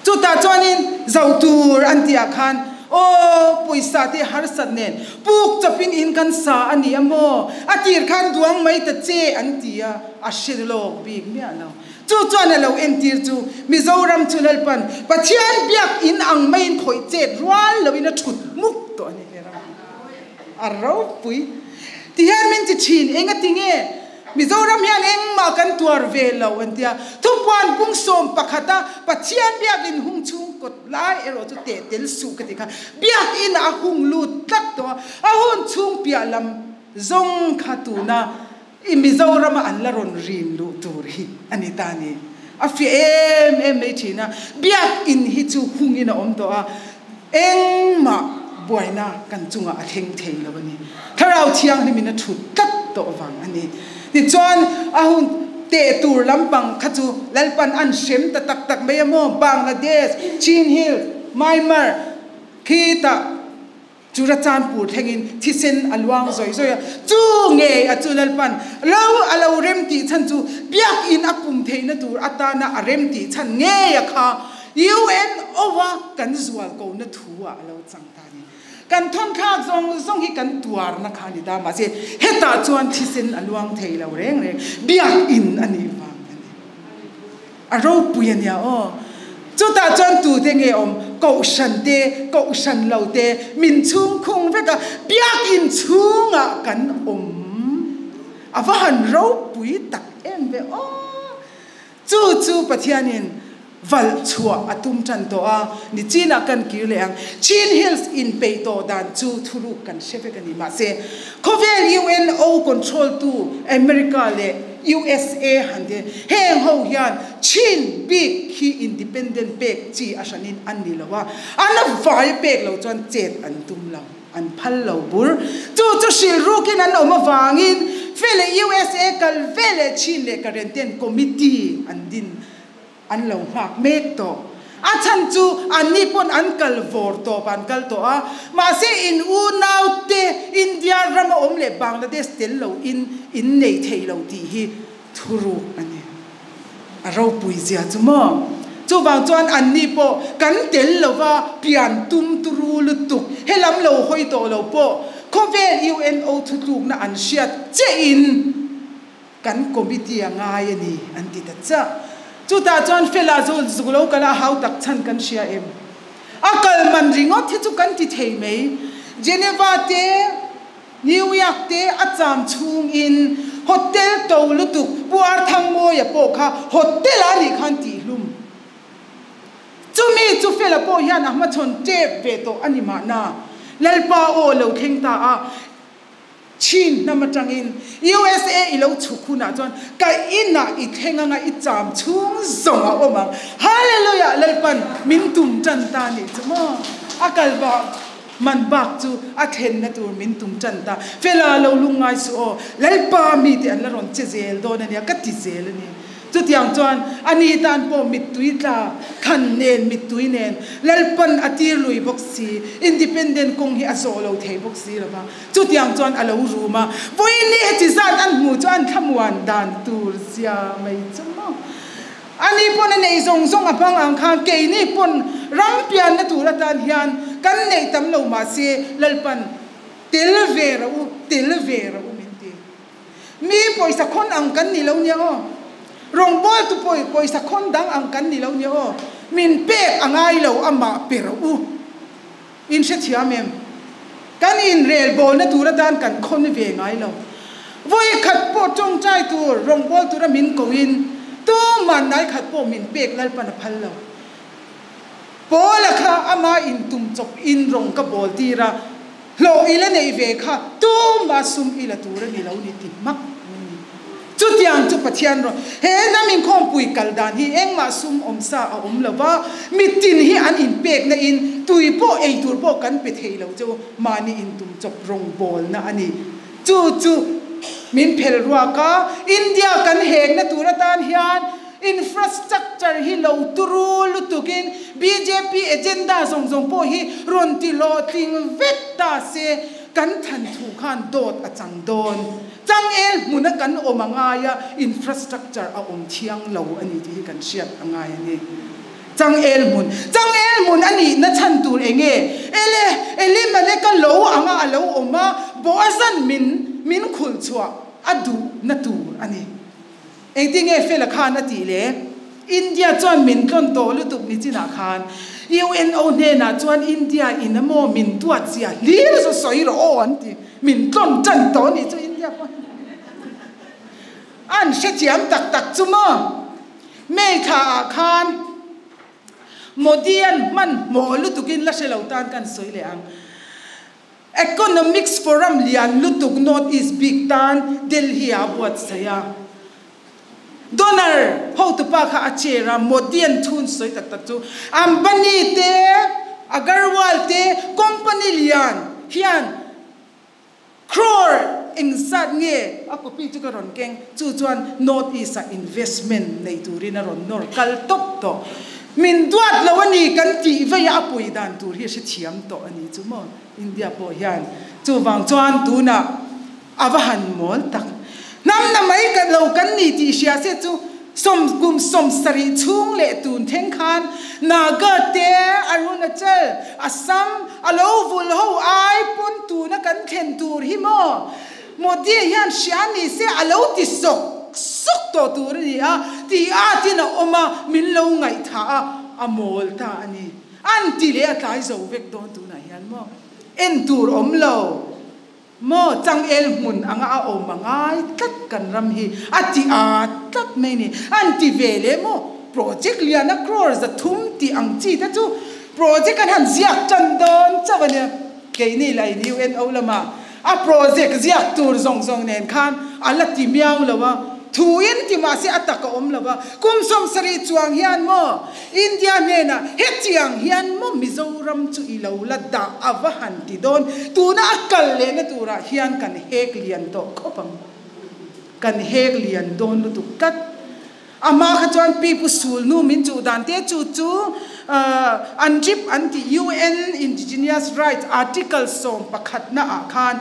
Chutah chuanin zau tur an tih ah khan aw pawisa te harsat nen puk chawpin in kan sa a ni a maw? A tir khan duang mai ta che an ti a, a hre lawk bik miah lo. Chu chuan a lo entir chu Mizoram chu Lalpan Pathian biak in ang maiin khawih chet rual loin a thut muk tawh a ni he ram hi. A ropui. Ti hian min ti thin, eng a ti nge? Mizoram hian engmah kan tuar ve lo an tia. Thupuan pung 11 a Pathian biakin hung chhung kawt lai erawh chu teh tel suh ka ti kha. Biakin a hung lut tlat tawh a, a hun chhung piah lam zawng kha tuna i Mizorama an la rawn rin luh tur hi a ni ta ni. A fiah em em mai thin a, biakin hi chu hungin a awm tawh a, Engmah buaina kan chungah a thleng thei lo a ni. Thlarau Thianghlimin a thut tlat tawh vang a ni. Tichuan, a hun teh tur lampang kha chu Lalpan an hrem ta tak tak mai a maw? Bangladesh, Chin Hills, Myanmar, khitah Churachandpur thlengin thisen a luang zawih zawih a. Chu ngei a chu Lalpan lo a lo rem tih chhan chu Biakin a pum theihna tur atana a rem tih chhan ngei a kha UNO a kan zual ko na thu ah a lo chang ta a ni. Kan thawnthlak zawng zawng hi kan tuarna kha a ni ta mahse hetah chuan thisen a luang thei lo reng reng Biakin a nih vang a ni. A ropui a nia aw. Chutah chuan tute nge awm? Kohhran te, kohhran lo te min chhung khung vek a, biakin chhungah kan awm. A va han ropui tak em ve aw. Chu chu Pathianin valh chhuah a tum tan tawh a, ni chinah kan kir leh ang. Chin Hills inpeih tawh dan chu thuruk kan hre vek a ni. Mahse, khawvel UNO control tu America leh USA han te heng ho hian Chin bik hi independent pek chi a hranin an ni lo a, an a vai pek lo chuan chet an tum lo, an phal lo bur. Chu chu hrilh rukin an awm avangin Fele USA kal ve leh Chin leh Karen ten committee an din An lo nghak mek tawh. A chhan chu anni pawn an kal vawr tawp an kal tawh a, mahse in unaute India rama awm leh Bangladesh tel lo in in nei thei lo tih hi thuruk a ni. A ropui zia chu maw? Chuvang chuan anni pawh kan tel lova pian tum turu lutuk helam lo hawi tawh lo pawh khawvel UNO thutlukna an hriat chiahin, Kan committee a ngai a ni an ti ta chiah. Chutah chuan Fela chu zuk lo kal a hau tak chhan kan hria em? A kal man ringawt hi chu kan ti thei mai. Geneva te, New York te a cham chhungin hotel to lutuk Pu Arthangmawia pawh kha hotel ah nih khan tihhlum. Chumi chu Fela pawh hian a hmachhawn tep ve tawh a ni mahna. Lalpa aw lo thleng ta a, Chin hnam atangin USA i lo chhuk hunah chuan ka inah i thleng anga i cham chhung zawng a awm ang. Hallelujah! Lalpan min tum tan ta nih chu maw? A kal bak man bak chu a thlenna tur min tum tan ta. Fela lo lungngai suh aw, Lalpa mite an la rawn che zel dawn a nia ka ti zel a ni. Chutiang chuan a ni tan pawh mittui tla than nen mittui nen Lalpan a tir lui bawk si, independent kawng hi a zawh lo thei bawk si lo va. Chutiang chuan a lo rum a, vawiin ni heti zat an hmuh chu an thlamuan dan tur zia mai chu maw. A ni pawn a neih zawng zawng a hmang ang khan keini pawn ram pianna tur atan hian kan neih tam lo mahse Lalpan tel ve rawh u, tel ve rawh u min ti. Mi pawisa khawn ang kan ni lo nia aw. Rawngbawltu pawi pawisa khawn dang ang kan ni lo nia aw. Min pek a ngai lo amah pe rawh u. In hrethiam em? Kan inrel bawlna tur atan kan khawn ve ngai lo. Vawi khat pawh tawngtai tur rawngbâwl tura min kohin tuman nai khat pawh min pek Lalpan a phal lo. Paula kha ama intum chawp in rawng ka bawl tir a, Hlawh i la neih ve kha tuma sum i la tur a ni lo ni ti hmak mai ni. Chutiang chu Pathian rawn he hnam inkhawmpui kal dan hi engmah sum awm sa a awm lo va, mitin hi an inpekna in tui pawh ei tur pawh kan pe thei lo chu mahni intum chawp rawngbawlna a ni. Chu chu min phel ruak a, India kan hekna tur atan hian Infrastructure hi lo turu lutukin bjp agenda zawng zawng pawh hi rawn ti hlawhtling vek ta se kan than thu khan dawt a chang dawn. Changel hmuna kan awm a ngai a, infrastructure a awm thiang lo a ni tih hi kan hriat a ngai a ni. Changel hmun. Changel hmun a nihna chhan tur eng nge? Ele, Elimeleka lo anga a lo awm a, Boazan min min khulh chhuah a duhna tur a ni. Engtin nge Fela khan a tih le? India chuan min tlawn tawh lutuk ni chinah khan UNO hnenah chuan India in a maw min duat zia hlir chu sawi rawh aw an ti. Min tlawn tan tawh nih chu India pawh an hrethiam tak tak chu maw? May thla ah khan Modi an hmanhmawh lutukin la hre lo tan kan sawi leh ang. Economics Forum lian lutuk North East bik tan Delhi ah a buatsaih a. Donor hotupa kha a chair a, Modi an thun sawi tak tak chu Ambani te, Agarwal te company lian hian crore engzat nge a copy chu ka rawn keng, chu chuan North East ah investment nei turin a rawn nawr kal tawp tawh. Min duat lo a ni kan tih vei a, a pui dan tur hi a hrethiam tawh a ni chu maw India pawh hian. Chuvang chuan tunah a va han mawl tak. Hnam na mai ka lo kan ni tih hria se chu sawm kum 70 chhung leh tun thleng khan Naga te, Arunachal, Assam a lo vul ho ai pawn tuna kan thlen tur hi maw Modi hian hria ni se a lo ti sawk sawk tawh tur a ni a, tih atin a awm a, min lo ngaihthah a, a mawl ta a ni. An ti leh a tlai zo vek dawn tunah hian maw? En tur awm lo maw? Changel hmun anga a awm a ngai tlat kan ram hi a ti at tlat mai ni. An ti ve leh maw? Project liana crore 300 tih ang chi te chu project an han ziak tan dawn chauh a nia. Keini lah in UNO lamah a project ziak tur zawng zawng nen khan a la ti miau lo a, thu in ti mahse a tak a awm lo a, kum 70 chuang hian maw India hnenah hetiang hian maw Mizoram chu i lo la dah a va han ti dawn, tuna a kal lehna turah hian kan hek lian tawh khawp ang, kan hek lian dawn lutuk tlat. A hma kha chuan Pi Pu Sul nu min chuh dan te chu chu an trip an tih UN Indigenous Rights Article 11 na ah khan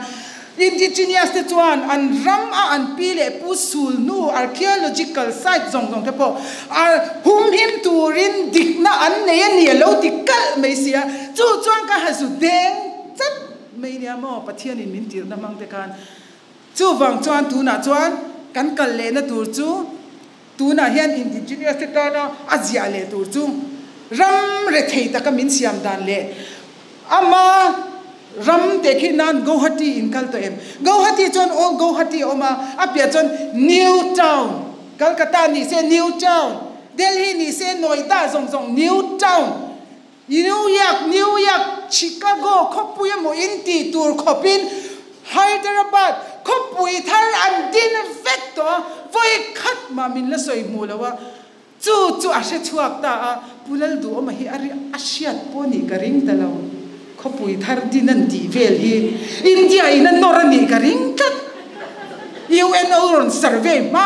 Indigenous te chuan an ram a an pi leh Pu Sul nu archaeological site zawng zawng te pawh a humhim turin dikna an nei a ni a lo ti kalh mai sia. Chu chuan ka ha zu deng chat mai nia maw Pathianin min tirhna hmang te khan. Chuvang chuan tunah chuan kan kal lehna tur chu. Tunah hian indigenous te tana a ziah leh tur chu ram rethei taka min siam dan leh ama ram te khi nan Guwahati in kal tawh em? Guwahati chuan Old Guwahati a awm a, a piah chuan New Town, Calcutta ni se New Town, Delhi ni se Noida zawng zawng New Town, New York, New York, Chicago khawpui emaw in tih tur khawpin Hyderabad khawpui thar an din vek tawh a, vawi khat mah min la sawi hmuh lo a, chu chu a hre chhuak ta a, Pu Lalduhawma hi a a hriat pawh nih ka ring ta lo, khawpui thar din an tih vel hi India in a nawr a nih ka ring tlat, UNO rawn survey hma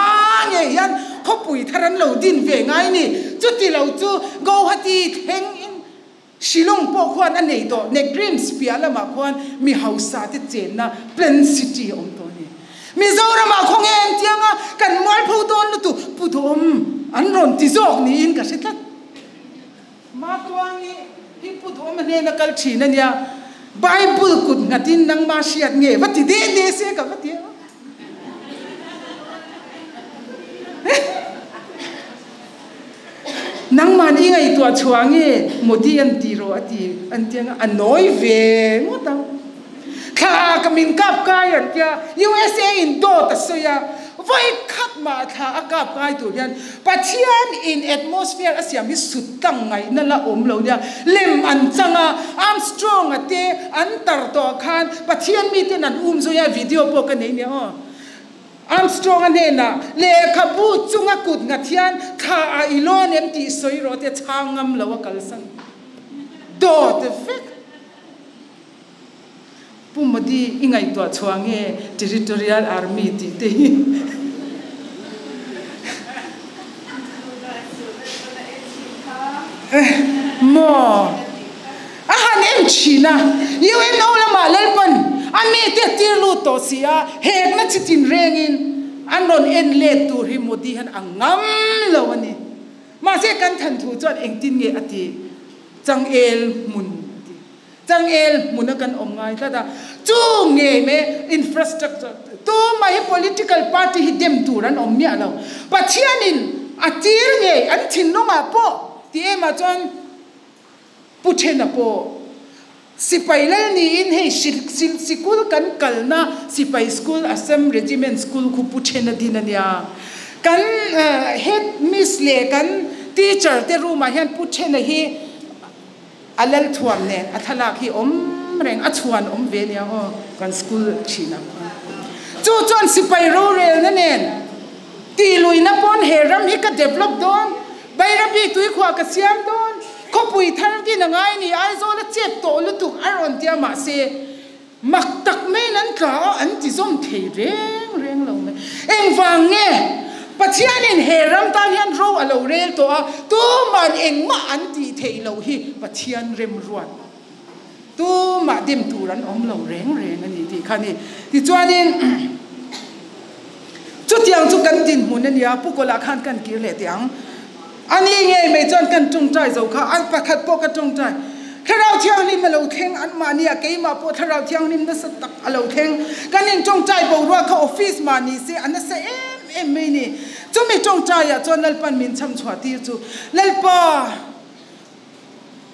ngei hian khawpui thar an lo din ve ngai ni, chuti lo chu Guwahati thleng in Shillong pawh khuan a nei tawh, Negrims piah lamah khuan mi hausa te chenna Plan City a awm tawh a ni. Mizoramah khaw nge an tiang a, kan mualpho dawn lutuk Pu Duhawm an rawn ti zawk niin ka hre tlat. Matuangi hi Pu Duhawma hnena kal thin a nia, Bible kut nghatin nangma hriat nge va ti deh deh se ka va ti a. Nangman i ngaihtuah chhuah nge Modi an ti rawh a ti an ti anga a nawi ve ngawt ang. Thla ka min kap kai an tia USA in dawt a sawi a, vawi khat mah thla a kap kai tur hian Pathian in atmosphere a siam hi sut tlang ngaihna la awm lo nia lem an chang a, Armstrong a te an tar tawh khan Pathian miten an um zui a video pawh ka nei nia aw. Armstrong-a hnenah, Lehkhabu chunga kut nghat hian thla a i lawn em tih sawi rawh tia chhang ngam lo a kalsan dawt vek. Pu Modi i ngaihtuah chhuah nge Territorial Army tih te hi? Maw? A han en thin a, UNO lamah Lalpan a mite a tir lut tawh si a, hekna chi tin rengin an rawn en let tur hi Modi hian a ngam lo a ni. Mahse kan than thu chuan engtin nge a ti? Changel hmun a ti. Changel hmuna kan awm ngai tlat a, chu ngei mai infrastructure tumah hi political party hi dem tur an awm miah lo. Pathianin a tir ngei an thinlungah pawh ti emah chuan Pu Thena pawh sipai lal niin hei sikul kan kalna sipai school Assam Regiment School khu Pu Thena din a nia. Kan head miss leh kan teacher te room ah hian Pu Thena hi a lal thuam nen a thlalak hi awm reng a chhuan awm ve nia aw kan school thinah khuan. Chu chuan sipai rorelna nen tihluihna pawn he ram hi ka develop dawn Bairabi tuikhuah ka siam dawn, khawpui thar din a ngai ni, Aizawl a chep tawh lutuk a rawn ti a, mahse mak tak maiin an tla a, an ti zawm thei reng reng lo mai. Engvang nge Pathianin he ram tan hian ro a lo rel tawh a, tuma'n engmah an tih theih loh hi Pathian remruat. Tumah dim tur an awm lo reng reng a ni tih kha a ni. Tichuanin chutiang chu kan dinhmun a nia, Pu Kawla khan kan kir leh teh ang. A ni ngei mai chuan kan tawngtai zo kha, a pakhat pawh ka tawngtai. Thlarau Thianghlim a lo thleng anmahni a, keimah pawh Thlarau Thianghlim nasa tak a lo thleng. Kan intawngtai boruak kha office mah ni se a nasa em em mai ni. Chumi tawngtaiah chuan Lalpan min chhamchhuah tir chu, Lalpa,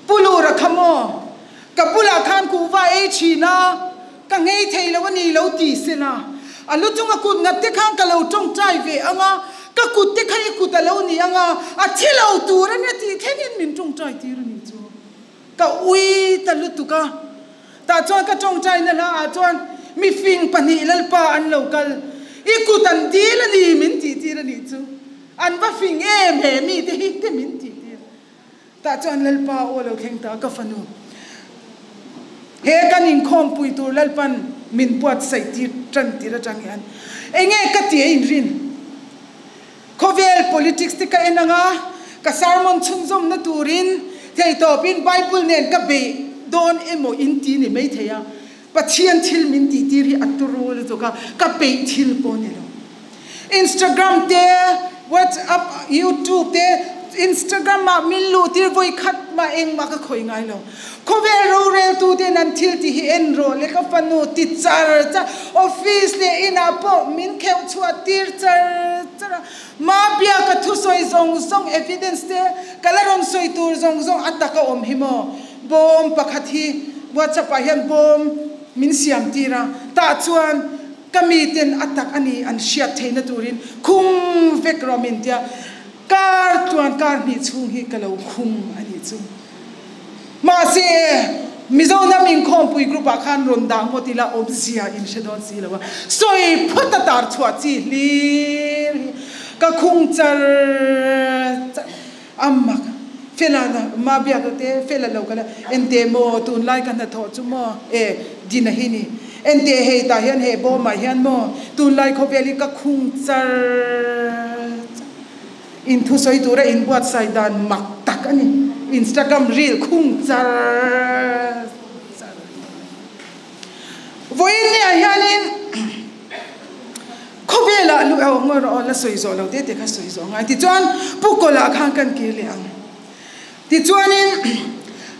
Pu Lura kha maw? Ka bulah khan kuhva ei thin a, ka nghei thei lo a ni lo ti se la. A lu chunga kut ngat te khan ka lo tawngtai ve ang a, ka kut te kha i kut a lo ni ang a, a thi lo tur a nia tih thlengin min tawngtai tir a ni chu. Ka ui ta lutuk a. Tah chuan ka tawngtaina hla ah chuan mifing pahnih Lalpa an lo kal, i kut an dil a ni min tih tir a nih chu. An va fing em he mite hi te min tih tir. Tah chuan Lalpa aw lo thleng ta ka fanu. He kan inkhawmpui tur Lalpan min buatsaih tir tan tir atang hian enge ka ti a inrin? Khawvel politics te ka en anga ka sermon chhunzawmna turin theitawpin Bible nen ka beih dawn emaw in ti ni maithei a, Pathian thil min tih tir hi a turu lutuk a, ka peih thil pawh ni lo. Instagram te, WhatsApp, YouTube te, Instagram ah min luh tir vawi khat mah engmah ka khawih ngai lo. Khawvel roreltu ten an thil tih hi en rawh le ka fanu ti char char office leh inah pawh min kheuh chhuah tir char char a, ma bia ka thusawi zawng zawng evidence te ka la rawn sawi tur zawng zawng a tak a awm hi maw bawm pakhat hi whatsapp ah hian bawm min siam tir a tah chuan ka mi ten a tak a ni an hriat theihna turin khung vek rawh min tia Kar chuan kar hnih chhung hi ka lo khum a nih chu. Mahse, Mizo hnam inkhawmpui group ah khan rawn dah ngawt ila awmzia in hre dawn si lo a, sawi phawt a tar chhuah chi hlir hi ka khung char char a mak. Fela na ma biak lo te, Fela lo kal a, Ente maw tunlai ka hnathawh chu maw? E, Dina hi ni. Ente hei tah hian he bawmah hian maw tunlai khawvel hi ka khung char char. In thusawi tura inbuatsaih dan mak tak a ni. Instagram reel khung char char. Vawiin niah hianin khawvelah lu oh ngawi rawh aw la sawi zawh lo te te kha sawi zawh ngai. Tichuan Pu Kawla khan kan kir leh ang. Tichuanin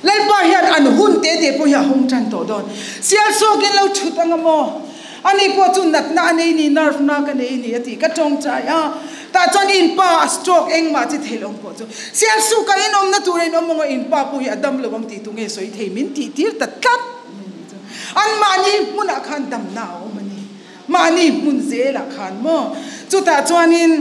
Lalpa hian an hun te te pawh hi a hawng tan tawh dawn. Sial sawkin lo thut anga maw? Ani pawh chu natna a nei ni, nerve na ka nei ni a ti. Ka tawngtai a, tah chuan in pa a stroke engmah chi theih lo ang pawh chu. Sial suka in awmna tura in awm anga in pa pawh hi a dam lo ang tih tu nge sawi thei min tih tir ta tlat mai ni chu. Anmahni hmunah khan damna a awm a ni. Mahni hmun zelah khan maw? Chutah chuanin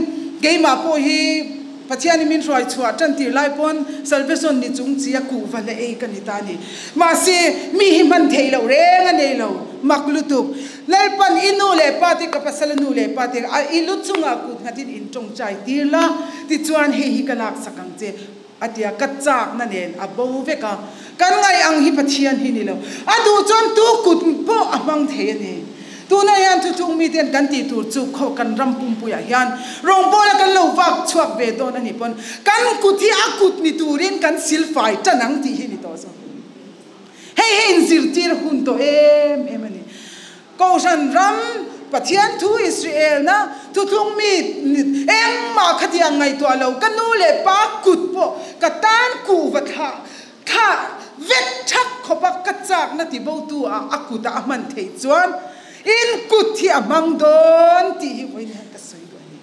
keimah pawh hi Pathianin min hruai chhuah tan tir lai pawn salvation ni chung chi a kuhva la ei ka ni ta a ni. Mahse, mi hi hman theih loh reng a nei lo. Mak lutuk. Lalpan i nu leh pa te ka pasal a nu leh pa te a i lu chungah kut nghatin in tawngtai tir la, tichuan hei hi ka laksak ang che. A tia ka chakna nen a bo vek a, kan ngaih ang hi Pathian hi ni lo. A duh chuan tu kut pawh a hmang thei a ni. Tunah hian thuchung miten kan tih tur chu khaw kan ram pumpuiah hian rawngbawla kan lo vak chhuak ve dawn a nih pawn kan kut hi a kut ni turin kan silfai tan ang tih hi ni tawh zawk. Hei hi inzirtir hun tawh em em a ni. Kohhran ram, Pathian thu Israelna thuthlung mi engmah khatiang ngaihtuah lo, ka nu leh pa kut pawh ka tan kuhva thlah thlah vek thak khawpa ka chakna tibotu ah a kut ah a hman theih chuan in kut hi a hmang dawn tih hi vawiin hian ka sawi duh a ni.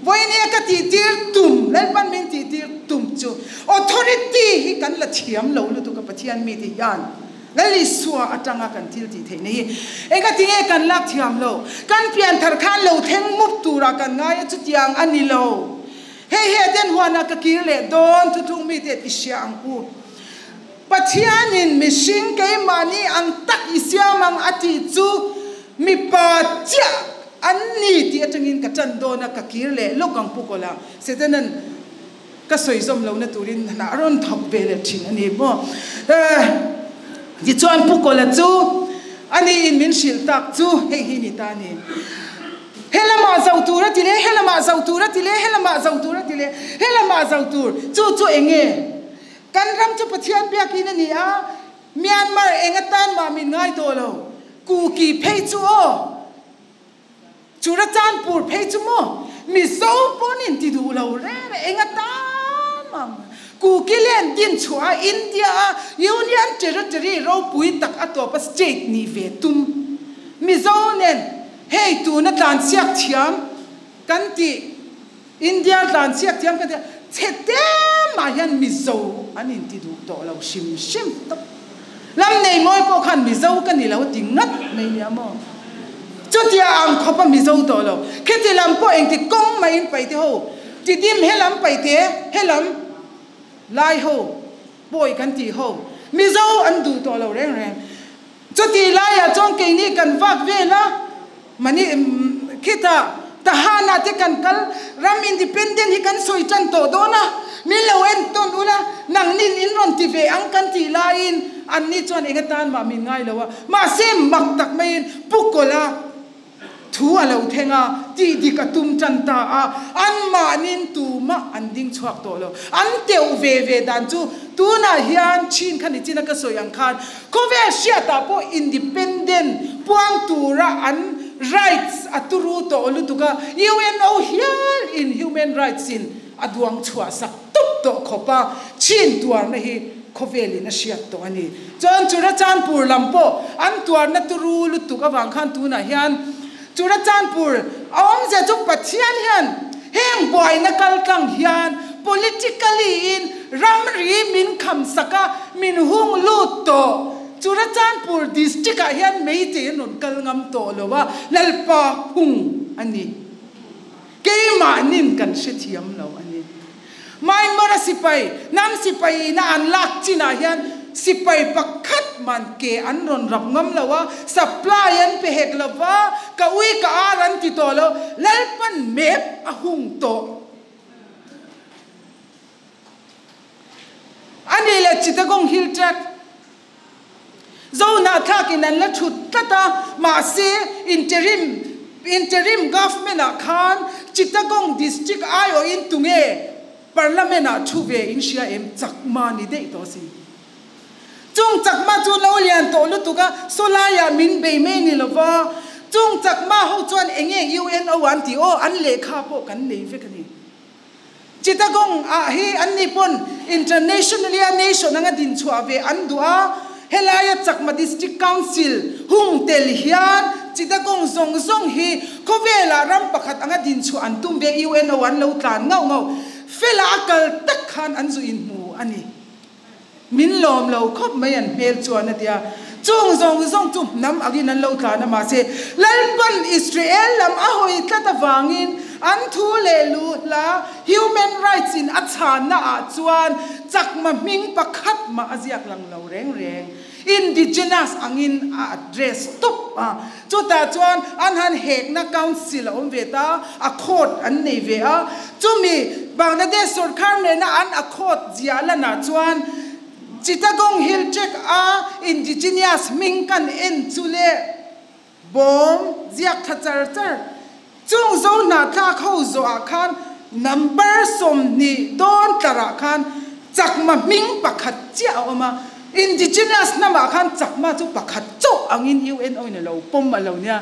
Vawiin hi ka tihtir tum, Lalpan min tihtir tum chu authority hi kan la thiam lo lutuk a Pathian mite hian. Lal Isua atanga kan thil tih theihna hi engatinge kan lak thiam lo? Kan pianthar khan lo thleng mup turah kan ngai a, chutiang a ni lo. Hei hi Eden huanah ka kir leh dawn, thuthlung mite i hria ang u. Pathianin mihring keimahni ang tak i siam ang a tih chu mipa chiah an ni tih atangin ka tan dawn a, ka kir leh lawk ang Pu Kawla. Setanan. Ka sawi zawm lohna turin hna a rawn thawk ve leh thin a ni maw? Tichuan Pu Kawla chu a niin min hrilh tak chu hei hi ni ta a ni. He lamah zo tur a ti leh, he lamah zo tur a ti leh, he lamah zo tur a ti leh, he lamah zo tur, chu chu eng nge? Kan ram chu Pathian biakin a ni a, Myanmar eng atan mah min ngai tawh lo, Kuki phei chu aw! Churachandpur phei chu maw Mizo pawn in ti duh lo reng reng eng atan ang. Kukiland din chhuah a India a Union Territory ropui tak a tawp a state nih ve tum Mizo nen hei tuna tlanchhiak thiam kan tih India tlanchhiak thiam kan tih chhe te mah hian Mizo an in ti duh tawh lo hrim hrim tawp. Lam nei mawi pawh khan Mizo ka ni lo ti ngat mai nia maw. Chutia ang khawp a Mizo tawh lo. Khiti lam pawh engti kawng mah in paite ho tidim he lam paite he lam lai ho pawi kan tih ho Mizo an duh tawh lo reng reng. Chuti laiah chuan keini kan vak vel a, mani khitah Tahan-ah te kan kal, ram independent hi kan sawi tan tawh dawn a, min lo en tawn ula, nangnin in rawn ti ve ang kan tih laiin anni chuan eng atan mah min ngai lo a, mahse mak tak maiin Pu Kawla Thu a lo thleng a, tih dik a tum tan ta a, anmahnin tumah an ding chhuak tawh lo. An teuh ve ve dan chu tunah hian chin kha ni china ka sawi ang khan khawvel hriatah pawh independent puang tura an rights a turu tawh lutuk a, UNO hial in human rights in a duang chhuah sak tup tawh khawp a, chin tuarna hi. khawvelin a hriat tawh a ni. Chuan Churachandpur lam pawh an tuarna turu lutuk avang khan tunah hian Churachandpur a awmzia chu Pathian hian heng buaina kal tlang hian politically in ramri min kham sak a, min hung lut tawh. Churachandpur district ah hian Meitei an rawn kal ngam tawh lo a, Lalpa hung a ni. Keimahnin kan hrethiam lo a ni. Myanmar-a sipai, hnam sipai ina an lak chinah hian sipai pakhat man ke an rawn rap ngam lo a, supply an pe hek lo va, ka ui ka ar an ti tawh lo, Lalpan map a hung tawh. A nih leh Chittagong Hill Tract Zohnahthlakin an la thut tlat a, mahse interim interim government ah khan Chittagong district aiawhin tunge parliament ah thu ve in hria em? Chakma ni daih tawh sin. Chung Chakma chu lo lian tawh lutuk a, sawlaiah min bei mai ni lova, chung Chakma ho chuan enge UNO an tih aw, an lehkha pawh kan nei vek a ni. Chittagong ah hi an ni pawn internationally a nation anga din chhuah ve an duh a, helaia Chakma District Council hung tel hian Chittagong zawng zawng hi khawvelah ram pakhat anga din chhuah an tum ve, UNO an lo tlan ngauh ngauh fela a kal tak khan an zu inhmu a ni. Min lawm lo khawp mai an hmel chuan a ti a. Chung zawng zawng chu hnam angin an lo tlan a, mahse Lalpan Israel lam a hawi tlat avangin an thu leh lu hla human rights in a chhanna ah chuan chakma hming pakhat mah a ziak lang lo reng reng. Indigenous angin a address tawp a. Chutah chuan an han hekna council a awm ve ta, a court an nei ve a. Chumi Bangladesh sorkar nena an a court ziah lanah chuan Chittagong Hill Tract a indigenous hming kan en chu leh bawm ziak tha char char chung zo hnahthlak ho zawhah khan number 20 dawn tlarah khan chakma hming pakhat chiah a awm a, indigenous hnamah khan chakma chu pakhat chauh angin UNO in a lo pawm a lo nia.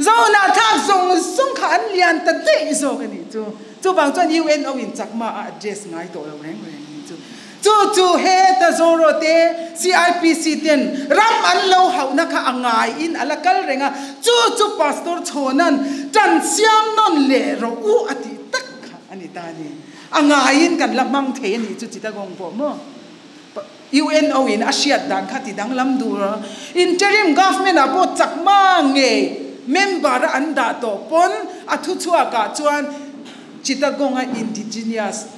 Zo hnahthlak zawng zawng kha an lian ta daih zawk a nih chu. Chuvang chuan UNO in chakma a address ngai tawh lo reng reng a nih chu. Chu chu heta Zoro te CIPC ten ram an lo hauhna kha a ngaiin a la kal reng a, chu chu Pastor Chhawna'n tan siam nawn leh rawh u a tih tak kha a ni ta a ni. A ngaiin kan la hmang thei a nih chu Chittagong pawh maw? UNO in a hriat dan kha ti danglam dur a, interim government ah pawh chakma ngei member a an dah tawh pawn a thuchhuak ah chuan Chittagong a indigenous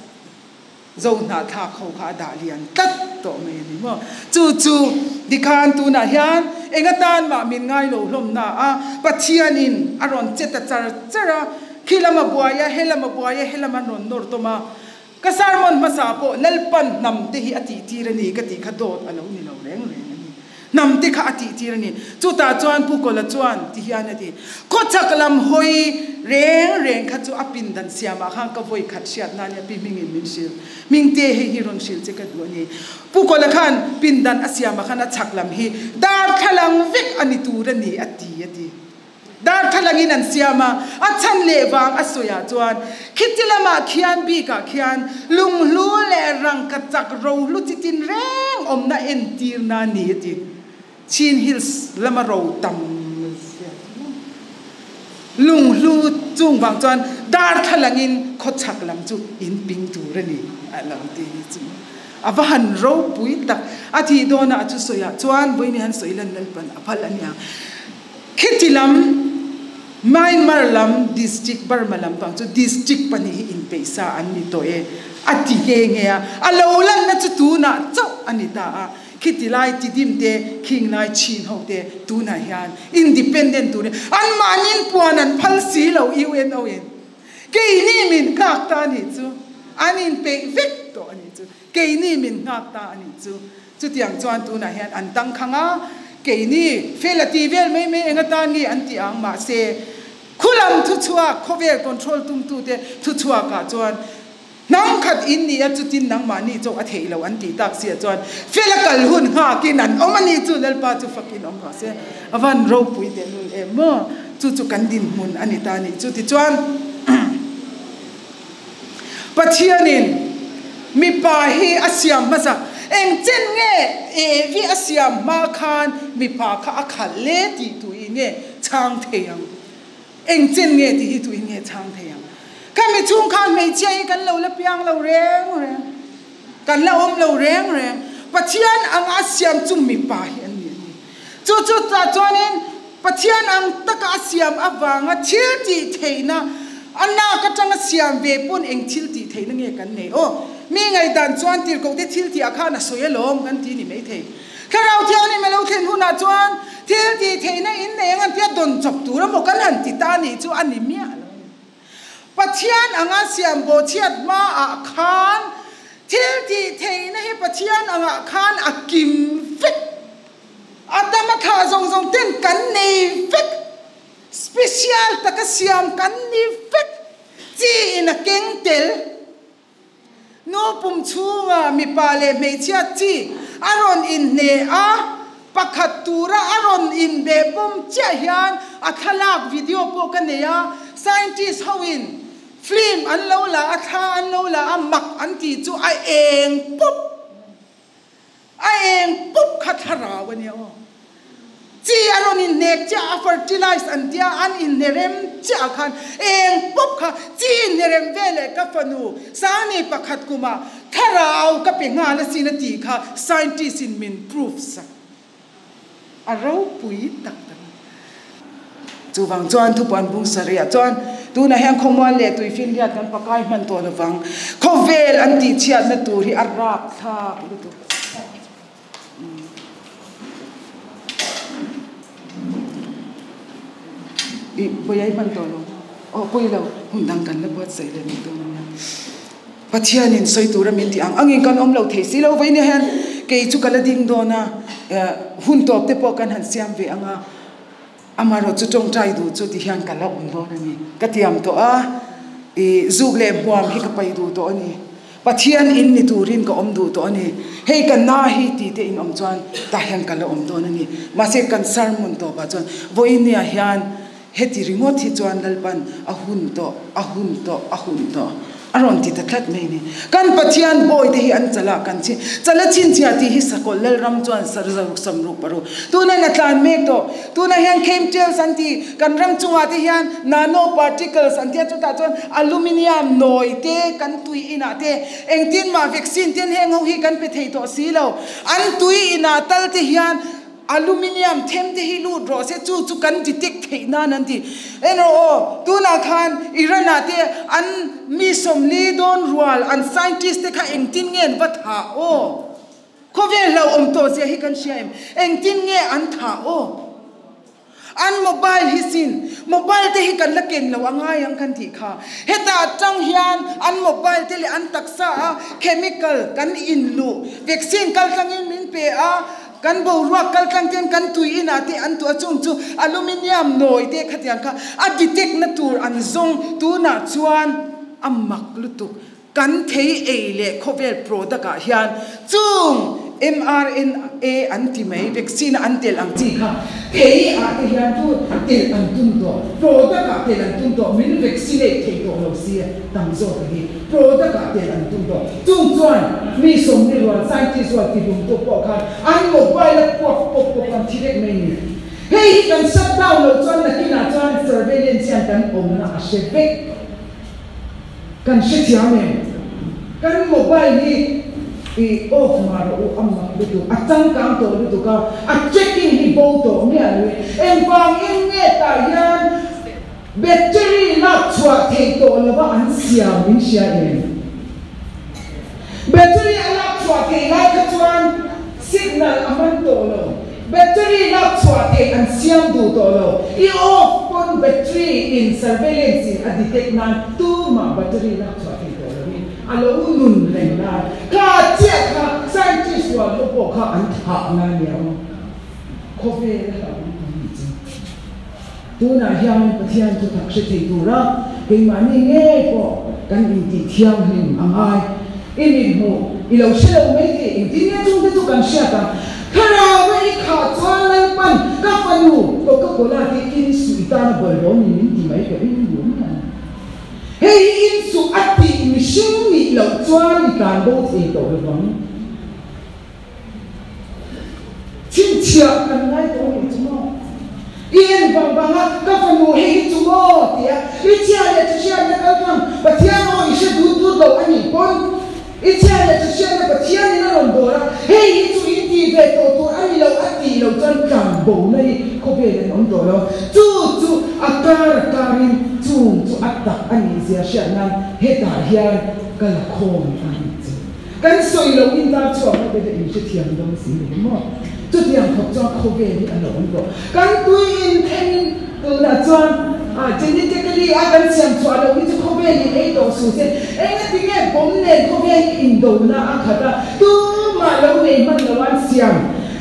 Zo hnahthlak ho kha a dah lian tlat tawh mai a ni maw? Chu chu tikhan tunah hian eng atan mah min ngai lo hlawm na a, Pathianin a rawn che ta char char a, khi lam a buai a, he lam a buai a, he lam an rawn nawr tawm a. Ka sermon hmasa pawh Lalpan hnam te hi a tihtir a ni ka tih kha dawt a lo ni lo reng reng a ni. Hnam te kha a tihtir a ni. Chutah chuan Pu Kawla chuan ti hian a ti, Khawchhak lam hawi reng reng kha chu a pindan siamah khan ka vawi khat hriat nan i a pi hmingin min hrilh. Hmingte hei hi rawn hrilh che ka duh a ni. Pu Kawla khan pindan a siamah khan a chhak lam hi darthlalang vek a ni tur a ni a ti a ti. Darthlalangin an siam a, a chhan leh vang a sawiah chuan khiti lamah khian bikah khian lunghlu leh rangka chak rohlu chi tin reng awmna entirna a ni a ti. Chin Hills lama ro tam zia chu lunghlu chung vang chuan darthlalangin khawchhak lam chu in ping tur a ni a lo ti ni chu. A va han ropui tak a thih dawnah chu sawiah chuan vawiin han sawi lan Lalpan a phal a nia. Khiti lam Myanmar lam district Burma lam pang chu district 2 hi inpeih sa an ni tawh e a ti nghe nghe a, a lo lanna chu tunah chauh a ni ta a, khiti lai Tidim te Khing lai Chin ho te tunah hian independent turin anmahniin puan an phal si lo UNO in keini min nghak ta a nih chu an inpeih vek tawh a nih chu keini min nghak ta a nih chu. Chutiang chuan tunah hian an tangkhang a, keini fel a ti vel mai mai eng atan nge an tih ang, mahse khulam thuchhuak, khawvel control tumtute thuchhuakah chuan hnam khat in ni a, chutin nangmahni chauh a theih lo an tih tak sia chuan fel a kal hun nghakin an awm a ni chu Lalpa chu fakin awm rawh se. A van ropui tehlul em maw? Chu chu kan dinhmun a ni ta a nih chu. Tichuan. Pathianin mipa hi a siam hmasa. Eng chen nge Evi a siam hma khan mipa kha a khalh le tih tuin nge chhang thei ang? Eng chen nge tih hi tuin nge chhang thei ang? Khami chhung khan hmeichhia hi kan lo la piang lo reng reng, kan la awm lo reng reng. Pathian anga a siam chu mipa hi an ni a ni. Chu chu tah chuanin Pathian ang taka a siam avanga thil tih theihna, a nak atanga siam ve pawn eng thil tih theihna nge kan nei? Aw, mi ngaihdan chuan tirhkohte thil tihah khan a sawi alawm kan ti ni maithei. Thlarau Thianghlim a lo thlen hunah chuan thil tih theihna in nei ang an tia dawn chawp tur emaw kan han ti ta nih chu a ni miah lo. Pathian anga siam bawhchhiat hmaah khan thil tih theihna hi Pathian angah khan a kim vek. Adama thlah zawng zawng ten kan nei vek. Special taka siam kan ni vek. Chi in a keng tel. Nu pum chhunga mipa leh hmeichhia chi a rawn inhne a, pakhat tura a rawn inbeh pawm chiah hian a thlalak video pawh ka nei a, scientist hoin film an lo la a, thla an lo la a, mak an tih chu a eng pup. A eng pup kha thlarau a nia aw. Chi a rawn inhnek chiah a fertilize an tia an inhne rem chiah ah khan eng pup kha chi inhne rem veleh ka fanu Sangni pakhat kumah thlarau ka pe nghal asin a tih kha scientist in min proof sak a ropui tak tak a. Chuvang chuan thupuan bung sarih chuan tunah hian khawmual leh tuifinriat kan pakai hman tawh lovang. Khawvel an tihchhiatna tur hi a rapthlak lutuk. Ih pawi ai hman tawh lo. Aw pawi lo, hun dang kan la buatsaih leh mai dawn ania. Pathianin sawi tura min tih ang angin kan awm lo thei si lo vawiin hian kei chu ka la ding dawn a, hun tawp te pawh kan han siam ve ang a. Amaherawh chu tawngtai duh chu ti hian ka la awm dawn a ni. Ka tiam tawh a, i zuk leh hmuam hi ka paih duh tawh a ni. Pathian in ni turin ka awm duh tawh a ni. Hei ka na hi ti te in awm chuan tah hian ka la awm dawn a ni. Mahse kan sermon tawpah chuan vawinia hian heti ringawt hi chuan Lalpan a hun tawh, a hun tawh, a hun tawh. A rawn ti ta tlat mai ni. Kan Pathian bawi te hi an chala kan chhin. Chala chhinchhiah tih hi Sakawlh Lalram chuan Sarzaruk Samruk Paruk tuna na tlan mek tawh. Tunah hian chemtrails an ti. Kan ram chungah te hian nano particles an tia chutah chuan aluminium nawi te kan tui inah te engtin mah vaccine ten heng ho hi kan pe thei tawh si lo. An tui inah tal te hian Aluminium them te hi lut rawh se chu chu kan detect theih nan an ti. En rawh aw, tunah khan Iran ah te an mi sawmli dawn rual an scientist te kha engtin nge an va thah aw? Khawvel hlauhawm tawh zia hi kan hria em? Engtin nge an thah aw? An mobile hi sin, mobile te hi kan la ken lo a ngai ang kan tih kha. Hetah tang hian an mobile te leh an taksa a chemical kan inluh vaccine kaltlangin min pe a, Kan boruak kaltlang ten kan tui inah te an tuah chung chu aluminium nawi te khatiang kha a detect na tur an zawng tunah chuan a mak lutuk. Kan thei ei leh khawvel product ah hian chung mRNA an ti mai vaccine a an telh ang chi kha thei ah te hian chu telh an tum tawh product ah telh an tum tawh min vaccinate thei tawh lo sia tam zawk a hi product ah telh an tum tawh. Chung chuan mi sawmni rual scientist rual ti hlum tu pawh khan an mobile a puak pawp pawp an thi vek mai ni. Hei hi kan shut down loh chuan nakinah chuan surveillance hian kan awmna a hre vek. Kan hrethiam em? Kan mobile hi i off mah rawh u a mak lutuk, a changkang tawh lutuk a, a checking hi bo tawh miah lo e. Engvangin nge tah hian Battery lak chhuah theih tawh lova an siam min hria em? Battery a lak chhuah theih lai kha chuan signal a man tawh lo. Battery lak chhuah theih an siam duh tawh lo. I off pawn battery in surveillance in a detect nan tumah battery lak chhuah theih tawh lovin a lo nun reng lai. Kha chiah kha scientist rual ho pawh kha an thah na nia aw. Khawvel a hlauhawm tam nih chu. Tunah hian Pathian chu tak hre thei tura keimahni ngei pawh kan intih thianghlim a ngai. I mithmuh i lo hre lo mai tih engtin nge chungte chu kan hriat ang. Thlarau a i khah chuan Lalpan ka fanu Coca-Cola te in suh i tana bawlhhlawh ni min ti mai ka ring duh mai ang. Hei hi in suh a tih mihring nih loh chuan i tlan bo thei tawh lovang. Chhinchhiah kan ngai tawh a nih chu maw? I en vang vang a, ka fanu hei hi chu maw? tia i chhia leh chu hriatna kal tlang Pathian aw i hre dut dut lo a nih pawn i chhia leh chu hriatna Pathianin a rawn dawr a, hei hi chu in tih ve tawh tur a ni lo a tih loh chuan tlang bo na hi khawvel an awm tawh lo. Chu chu a kar a karin chung chu a tak a nih zia hriat nan hetah hian ka la khawm a nih chu. Kan sawi lo in tar chhuak na te in hrethiam dawn si ni maw? Chutiang khawp chuan khawvel hi a lo awm tawh. Kan tui in thleng in tunah chuan genetically a kan siam chhuah loh hi chu khawvel in ei tawh suh se. Engati nge bawm nen khawvel hi indona a khat a, tumah lo nei hman lo an siam.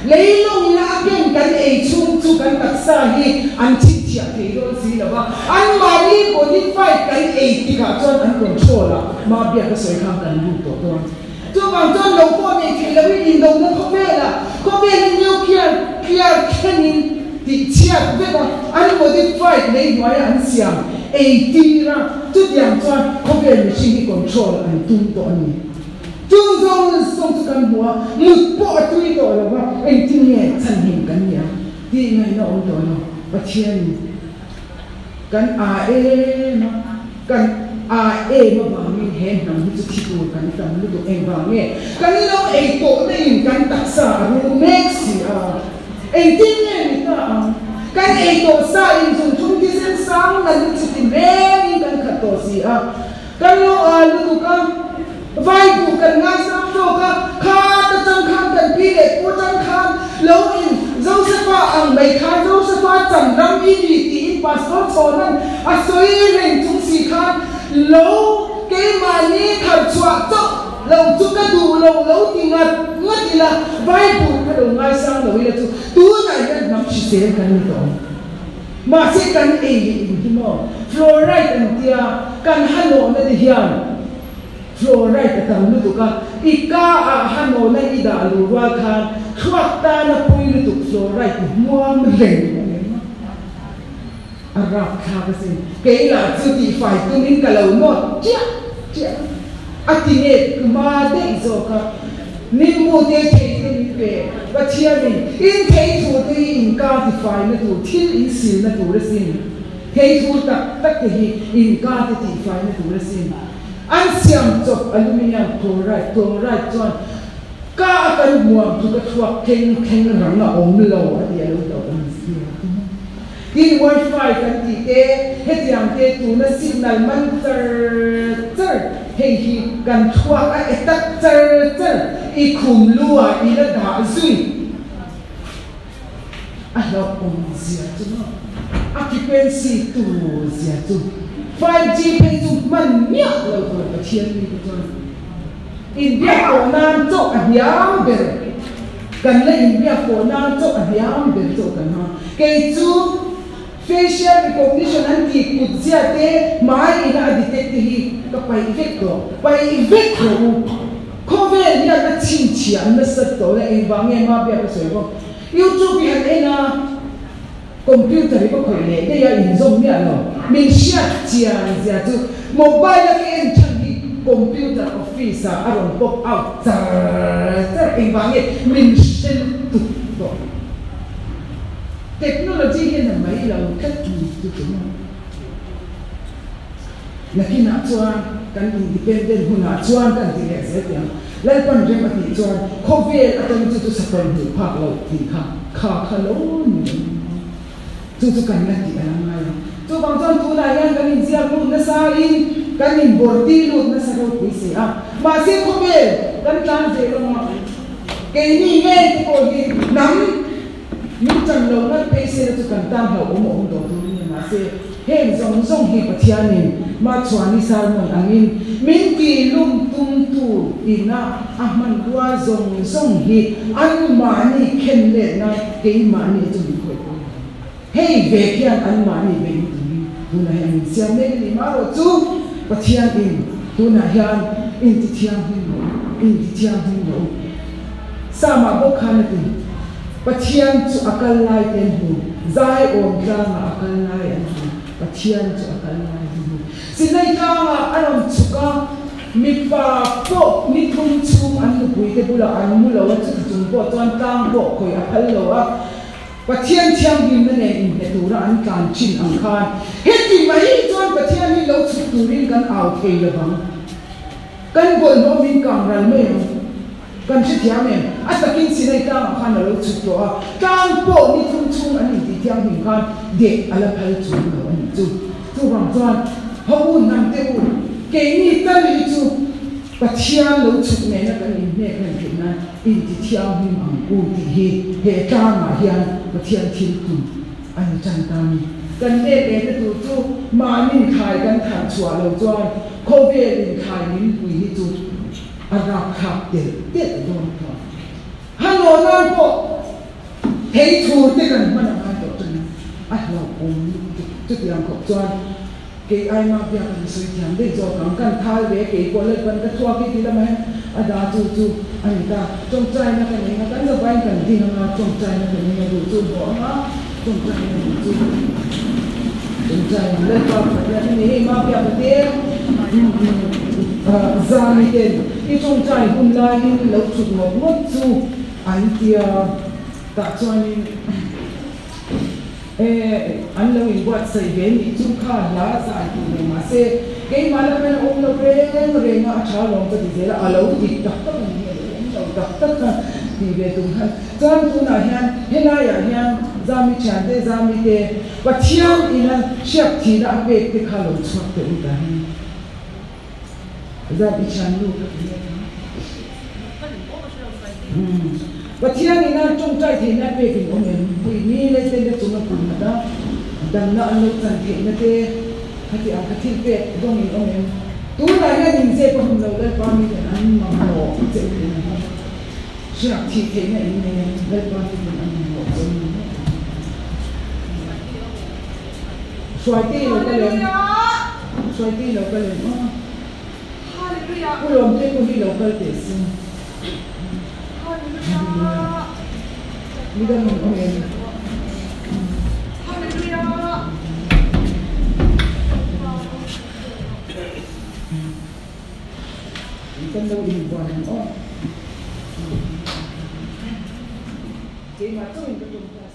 Leilung ina a ken kan ei chhung chu kan taksa hi an chhinchhiah thei dawn si lo va, anmahni modified kan ei tikah chuan an control a, mah biak a sawi khan kan lut tawh dawn. Chuvang chuan lo pawh nei thei loin indona khawvelah khawvelin nuclear clear thlengin tihchhiat vek a, an modified lei hnuaia an siam ei tir a, chutiang chuan khawvel mihring hi control an tum tawh a ni. Chung zawng zawng chu kan hmu a, mut pawh a tui tawh lo va, engtin nge chhanhim kan nia tih ngaihna awm tawh lo. Pathianin kan a em a, kan a em avangin he hnam hi chu thi tur kan tam lutuk. Engvang nge kan lo ei tawh naiin kan taksa a rul mek si a, engtin nge ni ta ang? Kan ei tawh sa in zungthum thisen sang nalh chu ti rengin kan khat tawh si a. Kan lo a lutuk a, vai buh kan ngaisang zawk a, kha ta chang khan kan pi leh pu chang khan lo in Josepha ang mai khan Josepha chan ram i ni tiin Pastor Chhawnan a sawi reng chung si khan lo keimahni thar chhuah chauh lo chu ka duh lo lo ti ngat ngat ila vai buh kha lo ngaisang lo ila chu tunah hian hnam hrisel kan ni tawh ang. Mahse kan ei leh in hi maw fluoride an tia kan hanawhna te hian fluoride a tam lutuk a, i ka ah hanawhna i dah luh rual khan thluak tana pui lutuk fluoride i hmuam reng a ni emaw a rapthlak asin. Kei lah chu tihfai tumin ka lo nawt chiah chiah a, a ti nge hma daih zawk a. Nimbu te thei te min pe. Pathianin, In thei thu te hi inkar tifaina tur, thil insilna tur asin. Thei thu tak tak te hi inkar te tihfaina tur asin. An siam chawp aluminium chloride, chloride chuan ka a kan hmuam chu ka chhuak thleng thleng rang a awm lo a ti a lo hlauh awm si a. Tin, wifi kan tih te, hetiang te tuna signal man char char, hei hi kan thluak a e tak char char, i khum lu ah i la dah zui a hlauhawm zia chu maw, a frequency tur zia chu 5G phei chu hman miah lo tur Pathian mi te chuan inbiak pawh nan chauh a hniam ber. Kan la inbiak pawh nan chauh a hniam ber chauh kan hmang. Kei chu facial recognition an tih kut zia te hmai ina a detect te hi ka paih vek tawh. Paih vek rawh u. Khawvel hian a chhinchhiah nasa tawh la engvang nge ma biak a sawi bawk. YouTube hi han en a computer hi ka khawih leh daih a inzawm miah lo. Min hriat chian zia chu mobile a ka en than hi computer office ah a rawn pop out char char engvang nge min hre lutuk tawh. Technology hian a mai lo tlat ni chu chu maw. Nakinah chuan kan independent hunah chuan kan ti leh zel teh ang. Lalpan rem a tih chuan khawvel atang chu chu sakawlh hmuh phak loh tih kha kha kha lo ni reng ang. Chu chu kan la tih a la ngai ang. Chuvang chuan tunah hian kan inziak lut nasa in kan inbawrti lut nasa ropui si a. Mahse khawvel kan tlan ve lawng a, keini ngei te pawh hi hnam min chan lo ngat phei sela chu kan tan hlauhawm a awm tawh tur a ni. Mahse Heng zawng zawng hi Pathianin Machhuani sermon angin min tihlum tumtu ina a hmanrua zawng zawng hi anmahni khen letna keimahni chu min khawih pawh ni lo. Hei ve khian anmahni beihna turin tunah hian min siam mek a ni. Marawh chu Pathianin tunah hian intithianghlim rawh u, intithianghlim rawh u. Psalm-ah bawk khan a ti. Pathian chu a kal lai te an hmu, Zaiawm tlangah a kal lai an hmu, Pathian chu a kal lai an hmu. Sinai tlangah a rawn chhuk a, Mipa pawh ni thum chhung an nupuite bulah an mu lo a, chuti chung pawh chuan tlang pawh khawih a phal lo a. Pathian thianghlimna nen inhne tura an tlan thin ang khan heti mai chuan Pathian hi lo chhuk turin kan au thei lo vang. Kan bawlhhlawh min kang ral mai ang. Kan hrethiam em? A takin Sinai tlangah khan a lo chhuk tawh a, tlang pawh ni thum chhung an intih thianghlim khan deh a la phal chung lo a nih chu. Chuvang chuan ho u hnam te u, keini tal hi chu Pathian lo chhuk nena kan inhnek reng theih nan inti thianghlim ang u tih hi he tlangah hian Pathian thil tum a ni tan ta ni. Kan let lehna tur chu mahni thlai kan thar chhuah lo chuan khawvel in thlai min pui hi chu a rakthlak telh telh dawn tawh. Hanaw nan pawh thei thur te kan hman a ngai tawh tan a, a hlauhawm lutuk. Chutiang khawp chuan kei ai mah biak an sawi thiam daih zawk ang. Kan thal ve kei pawh Lalpan ka chhuak hi ti lamah hian a da chu chu a ni ta. Tawngtaina ka nei anga kan zavain kan ding anga tawngtaina ka nei a duh chu hmuh anga tawngtaina duh chu tawngtaina Lalpa Pathian a ni hei mah biak a te zani ten i tawngtai hun laiin lo chhuk ngawt ngawt chu an tia tah chuanin E, an lo inbuatsaih ve nih chu kha hla zai tur nei mah se, keimah lam hian a awm lo reng reng a, a tha lawm ka ti zel a, a lo dik tak tak a ni hi, a lo awm lo tak tak a tih ve tum khan. Chuan tunah hian helaiah hian Zami thiante, Zami te Pathian ina hriak thihna a pek te kha lo chhuak teh u ta hi. Zami thiannu ka ti mek a. Pathian ina tawngtai theihna a pek in awm em? Pui mi le te na chung a pum nghat a, damna an lo chan theihna te khati ang kha thil pek dawng in awm em? Tunah hian in zep a hun lo Lalpa miten an mamawh che u in ang hriak thih theihna in nei em? Lalpa miten an mamawh che u in ang. Hruaite i lo kal em? Hruaite i lo kal em? Aw. Pu Lawmte pawh hi lo kal teh se. Hallelujah. Midang an awm em? Kan lo inbuan ang aw. Keimah chauhin ka tum ta.